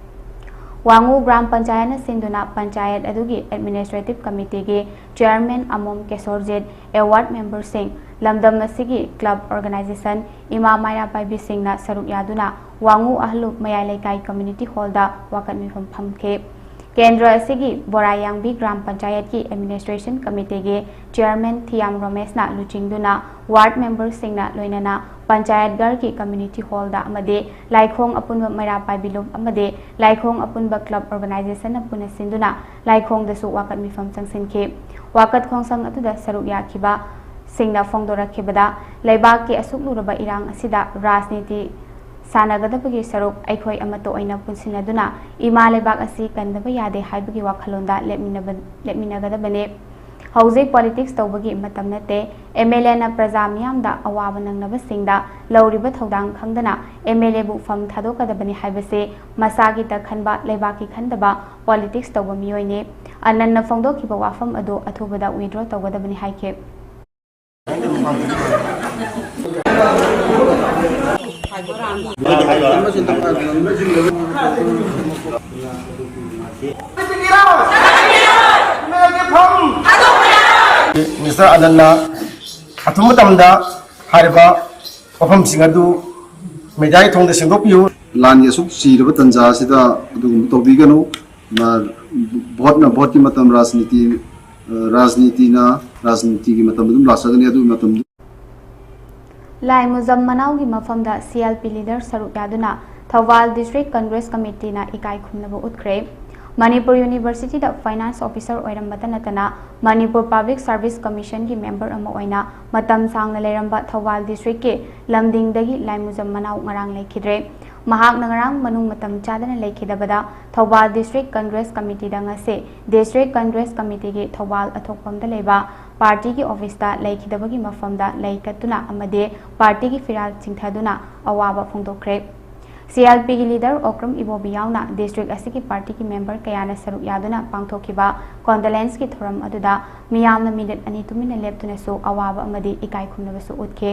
ꯋꯥꯉꯨ ꯒ꯭ꯔꯥꯝ ꯄꯟꯆꯥꯌꯠꯅ ꯁꯤꯟꯗꯨꯅ ꯄꯟꯆꯥꯌꯠ ꯑꯗꯨꯒꯤ administrative committee ꯒꯤ chairman ꯑꯃꯣꯝ ꯀꯦꯁꯣꯔꯖꯤꯠ, award member ꯁꯤꯡ, ꯂꯝꯗꯝ ꯑꯁꯤꯒꯤ club organization, ꯏꯃꯥ ꯃꯩꯔꯥ ꯄꯥꯏꯕꯤꯁꯤꯡꯅ ꯁꯔꯨꯛ ꯌꯥꯗꯨꯅ ꯋꯥꯉꯨ ꯑꯍꯜꯂꯨꯞ ꯃꯌꯥꯏ ꯂꯩꯀꯥꯏ community hall ꯗ ꯋꯥꯀꯠ ꯃꯤꯐꯝ ꯐꯝꯈꯤ꯫ ꯀꯦꯟꯗ꯭ꯔ ꯑꯁꯤꯒꯤ ꯕꯣꯔꯥꯌꯥꯡꯕꯤ ꯒ꯭ꯔꯥꯝ ꯄꯟꯆꯥꯌꯠꯀꯤ ꯑꯦꯗꯃꯤꯅꯤꯁꯇ꯭ꯔꯦꯁꯟ ꯀꯃꯤꯇꯤꯒꯤ ꯆꯤꯌꯔꯃꯦꯟ ꯊꯤꯌꯥꯝ ꯔꯣꯃꯦꯁꯅ ꯂꯨꯆꯤꯡꯗꯨꯅ ꯋꯥꯔꯗ ꯃꯦꯝꯕꯔꯁꯤꯡꯅ ꯂꯣꯏꯅꯅ ꯄꯟꯆꯥꯌꯠ ꯒꯔꯒꯤ ꯀꯝꯃ꯭ꯌꯨꯅꯤꯇꯤ ꯍꯣꯜꯗ ꯑꯃꯗꯤ ꯂꯥꯏꯈꯣꯡ ꯑꯄꯨꯟꯕ ꯃꯩꯔꯥ ꯄꯥꯏꯕꯤ ꯂꯨꯞ ꯑꯃꯗꯤ ꯂꯥꯏꯈꯣꯡ ꯑꯄꯨꯟꯕ ꯀ꯭ꯂꯕ ꯑꯣꯔꯒꯅꯥꯏꯖꯦꯁꯟꯅ ꯄꯨꯟꯅ ꯁꯤꯟꯗꯨꯅ ꯂꯥꯏꯈꯣꯡꯗꯁꯨ ꯋꯥꯀꯠ ꯃꯤꯐꯝ ꯆꯪꯁꯤꯟꯈꯤ꯫ ꯋꯥꯀꯠ ꯈꯣꯡꯁꯪ ꯑꯗꯨꯗ ꯁꯔꯨꯛ ꯌꯥꯈꯤꯕ ꯁꯤꯡꯅ ꯐꯣꯡꯗꯣꯔꯛꯈꯤꯕꯗ, ꯂꯩꯕꯥꯛꯀꯤ ꯑꯁꯨꯛ ꯂꯨꯔꯕ ꯏꯔꯥꯡ ꯑꯁꯤꯗ ꯔꯥꯖꯅꯤꯇꯤ ꯁꯥꯟꯅꯒꯗꯕꯒꯤ ꯁꯔꯨꯛ ꯑꯩꯈꯣꯏ ꯑꯃꯠꯇ ꯑꯣꯏꯅ ꯄꯨꯟꯁꯤꯟꯅꯗꯨꯅ ꯏꯃꯥ ꯂꯩꯕꯥꯛ ꯑꯁꯤ ꯀꯟꯗꯕ ꯌꯥꯗꯦ ꯍꯥꯏꯕꯒꯤ ꯋꯥꯈꯜꯂꯣꯟꯗ ꯂꯦꯞꯃꯤꯟꯅꯕ-, ꯂꯦꯞꯃꯤꯟꯅꯒꯗꯕꯅꯤ꯫ ꯍꯧꯖꯤꯛ ꯄꯣꯂꯤꯇꯤꯛꯁ ꯇꯧꯕꯒꯤ ꯃꯇꯝ ꯅꯠꯇꯦ꯫ ꯑꯦꯝ ꯑꯦꯜ ꯑꯦꯅ ꯄ꯭ꯔꯖꯥ ꯃꯤꯌꯥꯝꯗ ꯑꯋꯥꯕ ꯅꯪꯅꯕꯁꯤꯡꯗ ꯂꯧꯔꯤꯕ ꯊꯧꯗꯥꯡ ꯈꯪꯗꯅ ꯑꯦꯝ ꯑꯦꯜ ꯑꯦꯕꯨ ꯐꯝ ꯊꯥꯗꯣꯛꯀꯗꯕꯅꯤ ꯍꯥꯏꯕꯁꯤ ꯃꯁꯥꯒꯤꯇ ꯈꯟꯕ, ꯂꯩꯕꯥꯛꯀꯤ ꯈꯟꯗꯕ ꯄꯣꯂꯤꯇꯤꯛꯁ ꯇꯧꯕ ꯃꯤꯑꯣꯏꯅꯤ꯫ ꯑꯅꯟꯅ ꯐꯣꯡꯗꯣꯛꯈꯤꯕ ꯋꯥꯐꯝ ꯑꯗꯨ ꯑꯊꯨꯕꯗ ꯋꯤꯗ꯭ꯔꯣ ꯇꯧꯒꯗꯕꯅꯤ ꯍꯥꯏꯈꯤ꯫ ꯃꯤꯁꯇꯔ ꯑꯅꯟꯅ ꯑꯊꯨꯕ ꯃꯇꯝꯗ ꯍꯥꯏꯔꯤꯕ ꯋꯥꯐꯝꯁꯤꯡ ꯑꯗꯨ ꯃꯦꯗꯤꯌꯥꯒꯤ ꯊꯣꯡꯗ ꯁꯦꯡꯗꯣꯛꯄꯤꯌꯨ꯫ ꯂꯥꯟꯒꯤ ꯑꯁꯨꯛ ꯆꯤꯔꯕ ꯇꯟꯖꯥ ꯑꯁꯤꯗ ꯑꯗꯨꯒꯨꯝꯕ ꯇꯧꯕꯤꯒꯅꯨ꯫ ꯃ-, ꯚꯣꯠꯅ ꯚꯣꯠꯀꯤ ꯃꯇꯝ, ꯔꯥꯖꯅꯤꯇꯤ, ꯑ, ꯔꯥꯖꯅꯤꯇꯤꯅ ꯔꯥꯖꯅꯤꯇꯤꯒꯤ ꯃꯇꯝ ꯑꯗꯨꯝ ꯂꯥꯛꯆꯒꯅꯤ꯫ ꯑꯗꯨꯒꯤ ꯃꯇꯝꯗꯨ ꯂꯥꯏꯃꯨꯖꯝ ꯃꯅꯥꯎꯒꯤ ꯃꯐꯝꯗ ꯁꯤ ꯑꯦꯜ ꯄꯤ ꯂꯤꯗꯔ ꯁꯔꯨꯛ ꯌꯥꯗꯨꯅ ꯊꯧꯕꯥꯜ ꯗꯤꯁꯇ꯭ꯔꯤꯛ ꯀꯪꯒ꯭ꯔꯦꯁ ꯀꯃꯤꯇꯤꯅ ꯏꯀꯥꯏ ꯈꯨꯝꯅꯕ ꯎꯠꯈ꯭ꯔꯦ꯫ ꯃꯅꯤꯄꯨꯔ ꯌꯨꯅꯤꯚꯔꯁꯤꯇꯤꯗ ꯐꯥꯏꯅꯥꯟꯁ ꯑꯣꯐꯤꯁꯔ ꯑꯣꯏꯔꯝꯕꯇ ꯅꯠꯇꯅ ꯃꯅꯤꯄꯨꯔ ꯄꯕ꯭ꯂꯤꯛ ꯁꯥꯔꯚꯤꯁ ꯀꯃꯤꯁꯟꯒꯤ ꯃꯦꯝꯕꯔ ꯑꯃ ꯑꯣꯏꯅ ꯃꯇꯝ ꯁꯥꯡꯅ ꯂꯩꯔꯝꯕ ꯊꯧꯕꯥꯜ ꯗꯤꯁꯇ꯭ꯔꯤꯛꯀꯤ ꯂꯝꯗꯤꯡꯗꯒꯤ ꯂꯥꯏꯃꯨꯖꯝ ꯃꯅꯥꯎ ꯉꯔꯥꯡ ꯂꯩꯈꯤꯗ꯭ꯔꯦ꯫ ꯃꯍꯥꯛꯅ ꯉꯔꯥꯡ ꯃꯅꯨꯡ ꯃꯇꯝ ꯆꯥꯗꯅ ꯂꯩꯈꯤꯗꯕꯗ ꯊꯧꯕꯥꯜ ꯗꯤꯁꯇ꯭ꯔꯤꯛ ꯀꯪꯒ꯭ꯔꯦꯁ ꯀꯃꯤꯇꯤꯗ ꯉꯁꯤ ꯗꯤꯁꯇ꯭ꯔꯤꯛ ꯀꯪꯒ꯭ꯔꯦꯁ ꯀꯃꯤꯇꯤꯒꯤ ꯊꯧꯕꯥꯜ ꯑꯊꯣꯛꯄꯝꯗ ꯂꯩꯕ ꯄꯥꯔꯇꯤꯒꯤ ꯑꯣꯐꯤꯁꯇ ꯂꯩꯈꯤꯗꯕꯒꯤ ꯃꯐꯝꯗ ꯂꯩ ꯀꯠꯇꯨꯅ ꯑꯃꯗꯤ ꯄꯥꯔꯇꯤꯒꯤ ꯐꯤꯔꯥꯜ ꯆꯤꯡꯊꯗꯨꯅ ꯑꯋꯥꯕ ꯐꯣꯡꯗꯣꯛꯈ꯭ꯔꯦ꯫ ꯁꯤ ꯑꯦꯜ ꯄꯤꯒꯤ ꯂꯤꯗꯔ ꯑꯣꯀ꯭ꯔꯝ ꯏꯕꯣꯕꯤ ꯌꯥꯎꯅ ꯗꯤꯁꯇ꯭ꯔꯤꯛ ꯑꯁꯤꯒꯤ ꯄꯥꯔꯇꯤꯒꯤ ꯃꯦꯝꯕꯔ ꯀꯌꯥꯅ ꯁꯔꯨꯛ ꯌꯥꯗꯨꯅ ꯄꯥꯡꯊꯣꯛꯈꯤꯕ ꯀꯣꯟꯗꯣꯂꯦꯟꯁꯀꯤ ꯊꯧꯔꯝ ꯑꯗꯨꯗ ꯃꯤꯌꯥꯝꯅ ꯃꯤꯅꯤꯠ ꯑꯅꯤ ꯇꯨꯃꯤꯟꯅ ꯂꯦꯞꯇꯨꯅꯁꯨ ꯑꯋꯥꯕ ꯑꯃꯗꯤ ꯏꯀꯥꯏ ꯈꯨꯝꯅꯕꯁꯨ ꯎꯠꯈꯤ꯫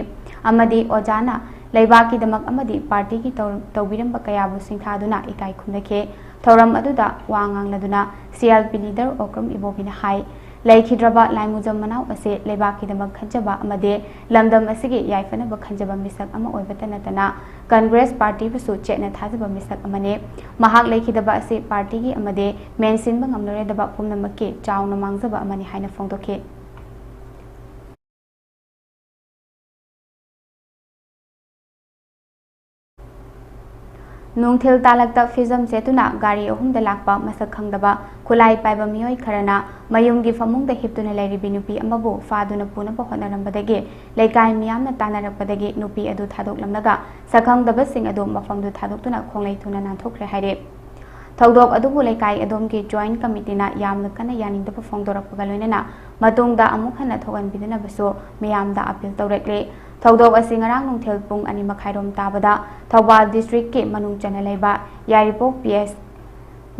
ꯑꯃꯗꯤ ꯑꯣꯖꯥꯅ ꯂꯩꯕꯥꯛꯀꯤꯗꯃꯛ ꯑꯃꯗꯤ ꯄꯥꯔꯇꯤꯒꯤ ꯇꯧ-, ꯇꯧꯕꯤꯔꯝꯕ ꯀꯌꯥꯕꯨ ꯁꯤꯡꯊꯥꯗꯨꯅ ꯏꯀꯥꯏ ꯈꯨꯝꯅꯈꯤ꯫ ꯊꯧꯔꯝ ꯑꯗꯨꯗ ꯋꯥ ꯉꯥꯡꯂꯗꯨꯅ C L P leader Okram ꯏꯕꯣꯕꯤꯅ ꯍꯥꯏ, ꯂꯩꯈꯤꯗ꯭ꯔꯕ ꯂꯥꯏꯃꯨꯖꯝ ꯃꯅꯥꯎ ꯑꯁꯤ ꯂꯩꯕꯥꯛꯀꯤꯗꯃꯛ ꯈꯟꯖꯕ ꯑꯃꯗꯤ ꯂꯝꯗꯝ ꯑꯁꯤꯒꯤ ꯌꯥꯏꯐꯅꯕ ꯈꯟꯖꯕ ꯃꯤꯁꯛ ꯑꯃ ꯑꯣꯏꯕꯇ ꯅꯠꯇꯅ ꯀꯪꯒ꯭ꯔꯦꯁ ꯄꯥꯔꯇꯤꯕꯨꯁꯨ ꯆꯦꯠꯅ ꯊꯥꯖꯕ ꯃꯤꯁꯛ ꯑꯃꯅꯤ꯫ ꯃꯍꯥꯛ ꯂꯩꯈꯤꯗꯕ ꯑꯁꯤ ꯄꯥꯔꯇꯤꯒꯤ ꯑꯃꯗꯤ ꯃꯦꯟꯁꯤꯟꯕ ꯉꯝꯂꯔꯣꯏꯗꯕ ꯄꯨꯝꯅꯃꯛꯀꯤ ꯆꯥꯎꯅ ꯃꯥꯡꯖꯕ ꯑꯃꯅꯤ ꯍꯥꯏꯅ ꯐꯣꯡꯗꯣꯛꯈꯤ꯫ ꯅꯨꯡꯊꯤꯜ ꯇꯥꯂꯛꯇ ꯐꯤꯖꯝ ꯁꯦꯠꯇꯨꯅ ꯒꯥꯔꯤ ꯑꯍꯨꯝꯗ ꯂꯥꯛꯄ ꯃꯁꯛ ꯈꯪꯗꯕ ꯈꯨꯠꯂꯥꯏ ꯄꯥꯏꯕ ꯃꯤꯑꯣꯏ ꯈꯔꯅ ꯃꯌꯨꯝꯒꯤ ꯐꯃꯨꯡꯗ ꯍꯤꯞꯇꯨꯅ ꯂꯩꯔꯤꯕꯤ ꯅꯨꯄꯤ ꯑꯃꯕꯨ ꯐꯥꯗꯨꯅ ꯄꯨꯅꯕ ꯍꯣꯠꯅꯔꯝꯕꯗꯒꯤ ꯂꯩꯀꯥꯏ ꯃꯤꯌꯥꯝꯅ ꯇꯥꯟꯅꯔꯛꯄꯗꯒꯤ ꯅꯨꯄꯤ ꯑꯗꯨ ꯊꯥꯗꯣꯛꯂꯝꯂꯒ ꯁꯛꯈꯪꯗꯕꯁꯤꯡ ꯑꯗꯨ ꯃꯐꯝꯗꯨ ꯊꯥꯗꯣꯛꯇꯨꯅ ꯈꯣꯡꯂꯩ ꯊꯨꯅ ꯅꯥꯟꯊꯣꯛꯈ꯭ꯔꯦ ꯍꯥꯏꯔꯦ꯫ ꯊꯧꯗꯣꯛ ꯑꯗꯨꯕꯨ ꯂꯩꯀꯥꯏ ꯑꯗꯣꯝꯒꯤ ꯖꯣꯏꯟꯠ ꯀꯃꯤꯇꯤꯅ ꯌꯥꯝꯅ ꯀꯟꯅ ꯌꯥꯅꯤꯡꯗꯕ ꯐꯣꯡꯗꯣꯔꯛꯄꯒ ꯂꯣꯏꯅꯅ ꯃꯇꯨꯡꯗ ꯑꯃꯨꯛ ꯍꯟꯅ ꯊꯣꯛꯍꯟꯕꯤꯗꯅꯕꯁꯨ ꯃꯤꯌꯥꯝꯗ ꯑꯄꯤꯜ ꯇꯧꯔꯛꯂꯤ꯫ ꯊꯧꯗꯣꯛ ꯑꯁꯤ ꯉꯔꯥꯡ ꯅꯨꯡꯊꯤꯜ ꯄꯨꯡ ꯑꯅꯤ ꯃꯈꯥꯏꯔꯣꯝ ꯇꯥꯕꯗ ꯊꯧꯕꯥꯜ ꯗꯤꯁꯇ꯭ꯔꯤꯛꯀꯤ ꯃꯅꯨꯡ ꯆꯟꯅ ꯂꯩꯕ ꯌꯥꯏꯔꯤꯄꯣꯛ ꯄꯤ ꯑꯦꯁ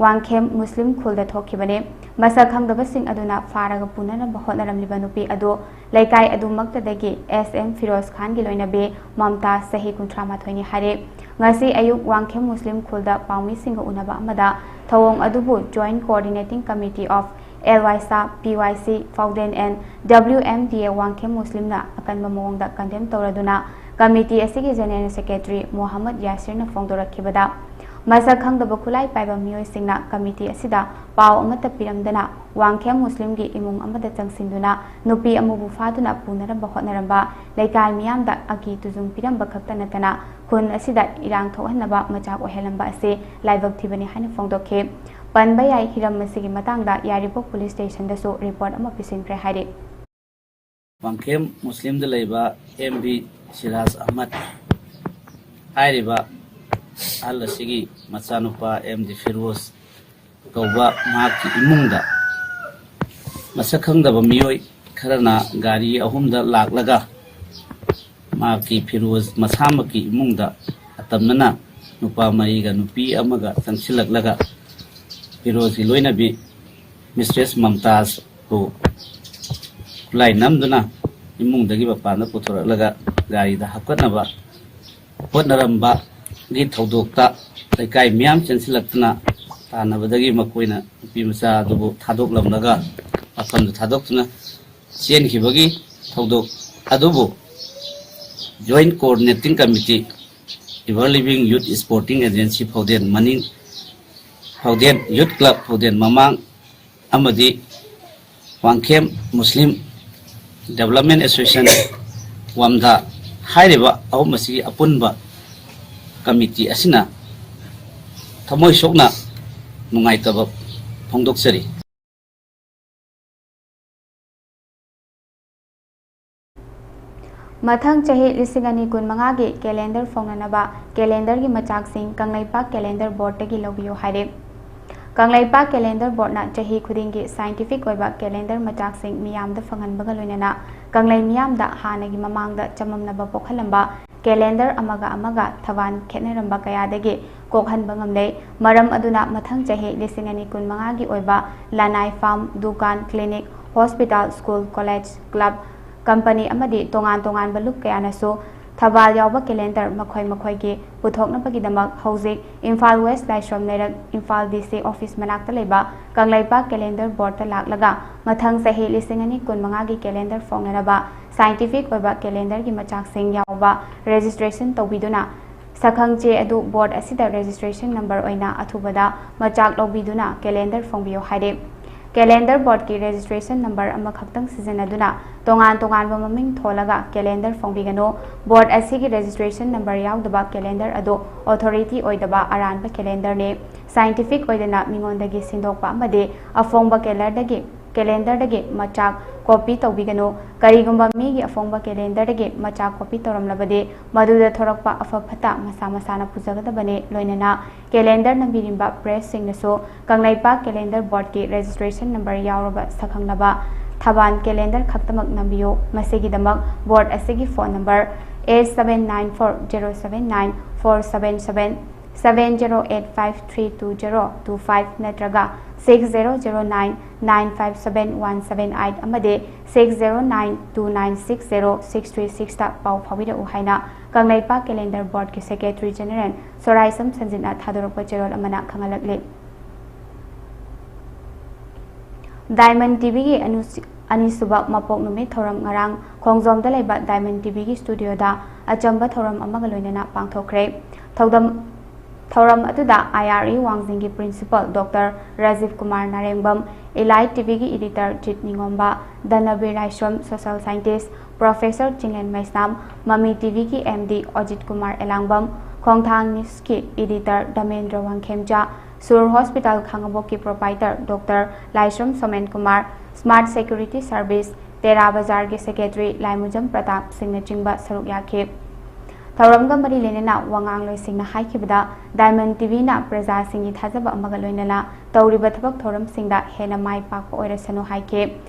ꯋꯥꯡꯈꯦꯝ ꯃꯨꯁꯂꯤꯝ ꯈꯨꯜꯗ ꯊꯣꯛꯈꯤꯕꯅꯤ꯫ ꯃꯁꯛ ꯈꯪꯗꯕꯁꯤꯡ ꯑꯗꯨꯅ ꯐꯥꯔꯒ ꯄꯨꯅꯅꯕ ꯍꯣꯠꯅꯔꯝꯂꯤꯕ ꯅꯨꯄꯤ ꯑꯗꯨ ꯂꯩꯀꯥꯏ ꯑꯗꯨꯃꯛꯇꯗꯒꯤ ꯑꯦꯁ ꯑꯦꯝ ꯐꯤꯔꯣꯖ ꯈꯥꯟꯒꯤ ꯂꯣꯏꯅꯕꯤ ꯃꯝꯇꯥꯖ, ꯆꯍꯤ ꯀꯨꯟꯊ꯭ꯔꯥ ꯃꯥꯊꯣꯏꯅꯤ ꯍꯥꯏꯔꯦ꯫ ꯉꯁꯤ ꯑꯌꯨꯛ ꯋꯥꯡꯈꯦꯝ ꯃꯨꯁꯂꯤꯝ ꯈꯨꯜꯗ ꯄꯥꯎꯃꯤꯁꯤꯡꯒ ꯎꯅꯕ ꯑꯃꯗ ꯊꯧꯑꯣꯡ ꯑꯗꯨꯕꯨ Joint Coordinating Committee of L Y ꯁꯥ, ꯄꯤ ꯋꯥꯏ ꯁꯤ, ꯐꯥꯎꯗꯦꯟ N W M D A Wangkhem ꯃꯨꯁꯂꯤꯝꯅ ꯑꯀꯟꯕ ꯃꯑꯣꯡꯗ ꯀꯟꯗꯦꯝ ꯇꯧꯔꯗꯨꯅ ꯀꯃꯤꯇꯤ ꯑꯁꯤꯒꯤ ꯖꯦꯅꯦꯔꯦꯜ ꯁꯦꯀ꯭ꯔꯦꯇꯔꯤ ꯃꯣꯍꯝꯃꯗ ꯌꯥꯁꯤꯔꯅ ꯐꯣꯡꯗꯣꯔꯛꯈꯤꯕꯗ, ꯃꯁꯛ ꯈꯪꯗꯕ ꯈꯨꯠꯂꯥꯏ ꯄꯥꯏꯕ ꯃꯤꯑꯣꯏꯁꯤꯡꯅ ꯀꯃꯤꯇꯤ ꯑꯁꯤꯗ ꯄꯥꯎ ꯑꯃꯠꯇ ꯄꯤꯔꯝꯗꯅ ꯋꯥꯡꯈꯦꯝ ꯃꯨꯁꯂꯤꯝꯒꯤ ꯏꯃꯨꯡ ꯑꯃꯗ ꯆꯪꯁꯤꯟꯗꯨꯅ ꯅꯨꯄꯤ ꯑꯃꯕꯨ ꯐꯥꯗꯨꯅ ꯄꯨꯅꯔꯝꯕ ꯍꯣꯠꯅꯔꯝꯕ, ꯂꯩꯀꯥꯏ ꯃꯤꯌꯥꯝꯗ ꯑꯀꯤ ꯇꯨꯖꯨꯡ ꯄꯤꯔꯝꯕ ꯈꯛꯇ ꯅꯠꯇꯅ ꯈꯨꯟ ꯑꯁꯤꯗ ꯏꯔꯥꯡ ꯊꯣꯛꯍꯟꯅꯕ ꯃꯆꯥꯛ ꯑꯣꯏꯍꯜꯂꯝꯕ ꯑꯁꯤ ꯂꯥꯏꯕꯛ ꯊꯤꯕꯅꯤ ꯍꯥꯏꯅ ꯐꯣꯡꯗꯣꯛꯈꯤ꯫ ꯄꯟꯕ ꯌꯥꯏ, ꯍꯤꯔꯝ ꯑꯁꯤꯒꯤ ꯃꯇꯥꯡꯗ ꯌꯥꯏꯔꯤꯄꯣꯛ ꯄꯨꯂꯤꯁ ꯁ꯭ꯇꯦꯁꯟꯗꯁꯨ ꯔꯤꯄꯣꯔꯠ ꯑꯃ ꯄꯤꯁꯤꯟꯈ꯭ꯔꯦ ꯍꯥꯏꯔꯤ꯫ ꯋꯥꯡꯈꯦꯝ ꯃꯨꯁꯂꯤꯝꯗ ꯂꯩꯕ ꯑꯦꯝ ꯕꯤ ꯁꯤꯔꯥꯖ ꯑꯍꯃꯗ ꯍꯥꯏꯔꯤꯕ ꯑꯍꯜ ꯑꯁꯤꯒꯤ ꯃꯆꯥꯅꯨꯄꯥ ꯑꯦꯝ ꯗꯤ ꯐꯤꯔꯣꯖ ꯀꯧꯕ ꯃꯍꯥꯛꯀꯤ ꯏꯃꯨꯡꯗ ꯃꯁꯛ ꯈꯪꯗꯕ ꯃꯤꯑꯣꯏ ꯈꯔꯅ ꯒꯥꯔꯤ ꯑꯍꯨꯝꯗ ꯂꯥꯛꯂꯒ ꯃꯍꯥꯛꯀꯤ ꯐꯤꯔꯣꯖ ꯃꯁꯥꯃꯛꯀꯤ ꯏꯃꯨꯡꯗ ꯑꯇꯝꯅꯅ ꯅꯨꯄꯥ ꯃꯔꯤꯒ ꯅꯨꯄꯤ ꯑꯃꯒ ꯆꯪꯁꯤꯜꯂꯛꯂꯒ ꯐꯤꯔꯣꯖꯀꯤ ꯂꯣꯏꯅꯕꯤ ꯃꯤꯁꯇ꯭ꯔꯦꯁ ꯃꯝꯇꯥꯖꯄꯨ ꯈꯨꯠꯂꯥꯏ ꯅꯝꯗꯨꯅ ꯏꯃꯨꯡꯗꯒꯤ ꯃꯄꯥꯟꯗ ꯄꯨꯊꯣꯔꯛꯂꯒ ꯒꯥꯔꯤꯗ ꯍꯥꯞꯀꯠꯅꯕ ꯍꯣꯠꯅꯔꯝꯕꯒꯤ ꯊꯧꯗꯣꯛꯇ ꯂꯩꯀꯥꯏ ꯃꯤꯌꯥꯝ ꯆꯦꯟꯁꯤꯜꯂꯛꯇꯨꯅ ꯇꯥꯟꯅꯕꯗꯒꯤ ꯃꯈꯣꯏꯅ ꯅꯨꯄꯤ ꯃꯆꯥ ꯑꯗꯨꯕꯨ ꯊꯥꯗꯣꯛꯂꯝꯂꯒ ꯃꯐꯝꯗ ꯊꯥꯗꯣꯛꯇꯨꯅ ꯆꯦꯟꯈꯤꯕꯒꯤ ꯊꯧꯗꯣꯛ ꯑꯗꯨꯕꯨ Joint Coordinating Committee, Ever Living Youth Sporting Agency ꯐꯧꯗꯦꯟ ꯃꯅꯤꯡ, ꯐꯧꯗꯦꯟ Youth Club ꯐꯧꯗꯦꯟ ꯃꯃꯥꯡ ꯑꯃꯗꯤ ꯋꯥꯡꯈꯦꯝ Muslim Development Association ꯋꯥꯝꯗꯥ ꯍꯥꯏꯔꯤꯕ ꯑꯍꯨꯝ ꯑꯁꯤꯒꯤ ꯑꯄꯨꯟꯕ ꯀꯃꯤꯇꯤ ꯑꯁꯤꯅ ꯊꯃꯣꯏ ꯁꯣꯛꯅ ꯅꯨꯡꯉꯥꯏꯇꯕ ꯐꯣꯡꯗꯣꯛꯆꯔꯤ꯫ ꯃꯊꯪ ꯆꯍꯤ ꯂꯤꯁꯤꯡ ꯑꯅꯤ ꯀꯨꯟ ꯃꯉꯥꯒꯤ calendar ꯐꯣꯡꯅꯅꯕ calendarꯒꯤ ꯃꯆꯥꯛꯁꯤꯡ ꯀꯪꯂꯩꯄꯥꯛ calendar boardꯇꯒꯤ ꯂꯧꯕꯤꯌꯨ ꯍꯥꯏꯔꯦ꯫ ꯀꯪꯂꯩꯄꯥꯛ calendar boardꯅ ꯆꯍꯤ ꯈꯨꯗꯤꯡꯒꯤ scientific ꯑꯣꯏꯕ calendar ꯃꯆꯥꯛꯁꯤꯡ ꯃꯤꯌꯥꯝꯗ ꯐꯪꯍꯟꯕꯒ ꯂꯣꯏꯅꯅ ꯀꯪꯂꯩ ꯃꯤꯌꯥꯝꯗ ꯍꯥꯟꯅꯒꯤ ꯃꯃꯥꯡꯗ ꯆꯃꯝꯅꯕ ꯄꯣꯛꯍꯜꯂꯝꯕ calendar ꯑꯃꯒ ꯑꯃꯒ ꯊꯕꯥꯟ ꯈꯦꯠꯅꯔꯝꯕ ꯀꯌꯥꯗꯒꯤ ꯀꯣꯛꯍꯟꯕ ꯉꯝꯂꯦ꯫ ꯃꯔꯝ ꯑꯗꯨꯅ ꯃꯊꯪ ꯆꯍꯤ ꯂꯤꯁꯤꯡ ꯑꯅꯤ ꯀꯨꯟ ꯃꯉꯥꯒꯤ ꯑꯣꯏꯕ ꯂꯅꯥꯏ farm, ꯗꯨꯀꯥꯟ, clinic, hospital, school, college, club, company ꯑꯃꯗꯤ ꯇꯣꯉꯥꯟ ꯇꯣꯉꯥꯟꯕ ꯂꯨꯞ ꯀꯌꯥꯅꯁꯨ ꯊꯕꯥꯜ ꯌꯥꯎꯕ calendar ꯃꯈꯣꯏ ꯃꯈꯣꯏꯒꯤ ꯄꯨꯊꯣꯛꯅꯕꯒꯤꯗꯃꯛ ꯍꯧꯖꯤꯛ ꯏꯝꯐꯥꯜ West ꯂꯥꯏꯁ꯭ꯔꯝ ꯂꯩꯔꯛ ꯏꯝꯐꯥꯜ D C office ꯃꯅꯥꯛꯇ ꯂꯩꯕ ꯀꯪꯂꯩꯄꯥꯛ calendar boardꯇ ꯂꯥꯛꯂꯒ ꯃꯊꯪ ꯆꯍꯤ ꯂꯤꯁꯤꯡ ꯑꯅꯤ ꯀꯨꯟ ꯃꯉꯥꯒꯤ calendar ꯐꯣꯡꯅꯅꯕ scientific ꯑꯣꯏꯕ calendarꯒꯤ ꯃꯆꯥꯛꯁꯤꯡ ꯌꯥꯎꯕ registration ꯇꯧꯕꯤꯗꯨꯅ ꯁꯛꯈꯪ ꯆꯦ ꯑꯗꯨ board ꯑꯁꯤꯗ registration number ꯑꯣꯏꯅ ꯑꯊꯨꯕꯗ ꯃꯆꯥꯛ ꯂꯧꯕꯤꯗꯨꯅ calendar ꯐꯣꯡꯕꯤꯌꯨ ꯍꯥꯏꯔꯦ꯫ Calendar boardꯀꯤ registration number ꯑꯃꯈꯛꯇꯪ ꯁꯤꯖꯤꯟꯅꯗꯨꯅ ꯇꯣꯉꯥꯟ ꯇꯣꯉꯥꯟꯕ ꯃꯃꯤꯡ ꯊꯣꯜꯂꯒ calendar ꯐꯣꯡꯕꯤꯒꯅꯨ꯫ Board ꯑꯁꯤꯒꯤ registration number ꯌꯥꯎꯗꯕ calendar ꯑꯗꯨ authority ꯑꯣꯏꯗꯕ ꯑꯔꯥꯟꯕ calendarꯅꯤ꯫ Scientific ꯑꯣꯏꯗꯅ ꯃꯤꯉꯣꯟꯗꯒꯤ ꯁꯤꯟꯗꯣꯛꯄ ꯑꯃꯗꯤ ꯑꯐꯣꯡꯕ calendarꯗꯒꯤ calendarꯗꯒꯤ ꯃꯆꯥꯛ copy ꯇꯧꯕꯤꯒꯅꯨ꯫ ꯀꯔꯤꯒꯨꯝꯕ ꯃꯤꯒꯤ ꯑꯐꯣꯡꯕ calendarꯗꯒꯤ ꯃꯆꯥꯛ copy ꯇꯧꯔꯝꯂꯕꯗꯤ ꯃꯗꯨꯗ ꯊꯣꯔꯛꯄ ꯑꯐ ꯐꯠꯇ ꯃꯁꯥ ꯃꯁꯥꯅ ꯄꯨꯖꯒꯗꯕꯅꯤ꯫ ꯂꯣꯏꯅꯅ calendar ꯅꯝꯕꯤꯔꯤꯕ pressꯁꯤꯡꯅꯁꯨ Kangleipak calendar boardꯀꯤ registration number ꯌꯥꯎꯔꯕ ꯁꯛꯈꯪꯂꯕ ꯊꯕꯥꯟ calendar ꯈꯛꯇꯃꯛ ꯅꯝꯕꯤꯌꯨ꯫ ꯃꯁꯤꯒꯤꯗꯃꯛ board ꯑꯁꯤꯒꯤ phone number eight seven nine four zero seven nine four seven seven, seven zero eight five three two zero two five ꯅꯠꯇ꯭ꯔꯒ six zero zero nine nine five seven one seven eight ꯑꯃꯗꯤ six zero nine two nine six zero six three sixꯇ ꯄꯥꯎ ꯐꯥꯎꯕꯤꯔꯛꯎ ꯍꯥꯏꯅ Kangleipak calendar boardꯀꯤ secretary general ꯁꯣꯔꯥꯏꯁꯝ ꯁꯟꯖꯤꯠꯅ ꯊꯥꯗꯣꯔꯛꯄ ꯆꯦꯔꯣꯜ ꯑꯃꯅ ꯈꯪꯍꯜꯂꯛꯂꯤ꯫ Diamond ꯇꯤꯚꯤꯒꯤ Anushi-, ꯑꯅꯤꯁꯨꯕ ꯃꯄꯣꯛ ꯅꯨꯃꯤꯠ ꯊꯧꯔꯝ ꯉꯔꯥꯡ ꯈꯣꯡꯖꯣꯝꯗ ꯂꯩꯕ Diamond ꯇꯤꯚꯤꯒꯤ ꯁ꯭ꯇꯨꯗꯤꯑꯣꯗ ꯑꯆꯝꯕ ꯊꯧꯔꯝ ꯑꯃꯒ ꯂꯣꯏꯅꯅ ꯄꯥꯡꯊꯣꯛꯈ꯭ꯔꯦ꯫ ꯊꯧꯗꯝ-, ꯊꯧꯔꯝ ꯑꯗꯨꯗ ꯑꯥꯏ ꯑꯥꯔ ꯏ ꯋꯥꯡꯖꯤꯡꯒꯤ principal doctor Rajiv Kumar Narengbam, Elite ꯇꯤꯚꯤꯒꯤ editor Jeet Ningomba, Dhanabir Laishram, social scientist professor Chinglen Meisnam, Mami ꯇꯤꯚꯤꯒꯤ ꯑꯦꯝ ꯗꯤ ꯑꯣꯖꯤꯠ ꯀꯨꯃꯥꯔ ꯑꯦꯂꯥꯡꯕꯝ, ꯈꯣꯡꯊꯥꯡ ꯅ꯭ꯌꯨꯁꯀꯤ ꯏꯗꯤꯇꯔ ꯙꯃꯦꯟꯗ꯭ꯔ ꯋꯥꯡꯈꯦꯝꯆꯥ, ꯁꯨꯔ ꯍꯣꯁꯄꯤꯇꯥꯜ ꯈꯥꯉꯕꯣꯛꯀꯤ proprietor doctor Laishram Somen Kumar, smart security service, Tera ꯕꯖꯥꯔꯒꯤ ꯁꯦꯀ꯭ꯔꯦꯇꯔꯤ ꯂꯥꯏꯃꯨꯖꯝ ꯄ꯭ꯔꯇꯥꯞ ꯁꯤꯡꯅꯆꯤꯡꯕ ꯁꯔꯨꯛ ꯌꯥꯈꯤ꯫ ꯊꯧꯔꯝꯒ ꯃꯔꯤ ꯂꯩꯅꯅ ꯋꯥꯉꯥꯡꯂꯣꯏꯁꯤꯡꯅ ꯍꯥꯏꯈꯤꯕꯗ, Diamond ꯇꯤꯚꯤꯅ ꯄ꯭ꯔꯖꯥꯁꯤꯡꯒꯤ ꯊꯥꯖꯕ ꯑꯃꯒ ꯂꯣꯏꯅꯅ ꯇꯧꯔꯤꯕ ꯊꯕꯛ ꯊꯧꯔꯝꯁꯤꯡꯗ ꯍꯦꯟꯅ ꯃꯥꯏ ꯄꯥꯛꯄ ꯑꯣꯏꯔꯁꯅꯨ ꯍꯥꯏꯈꯤ꯫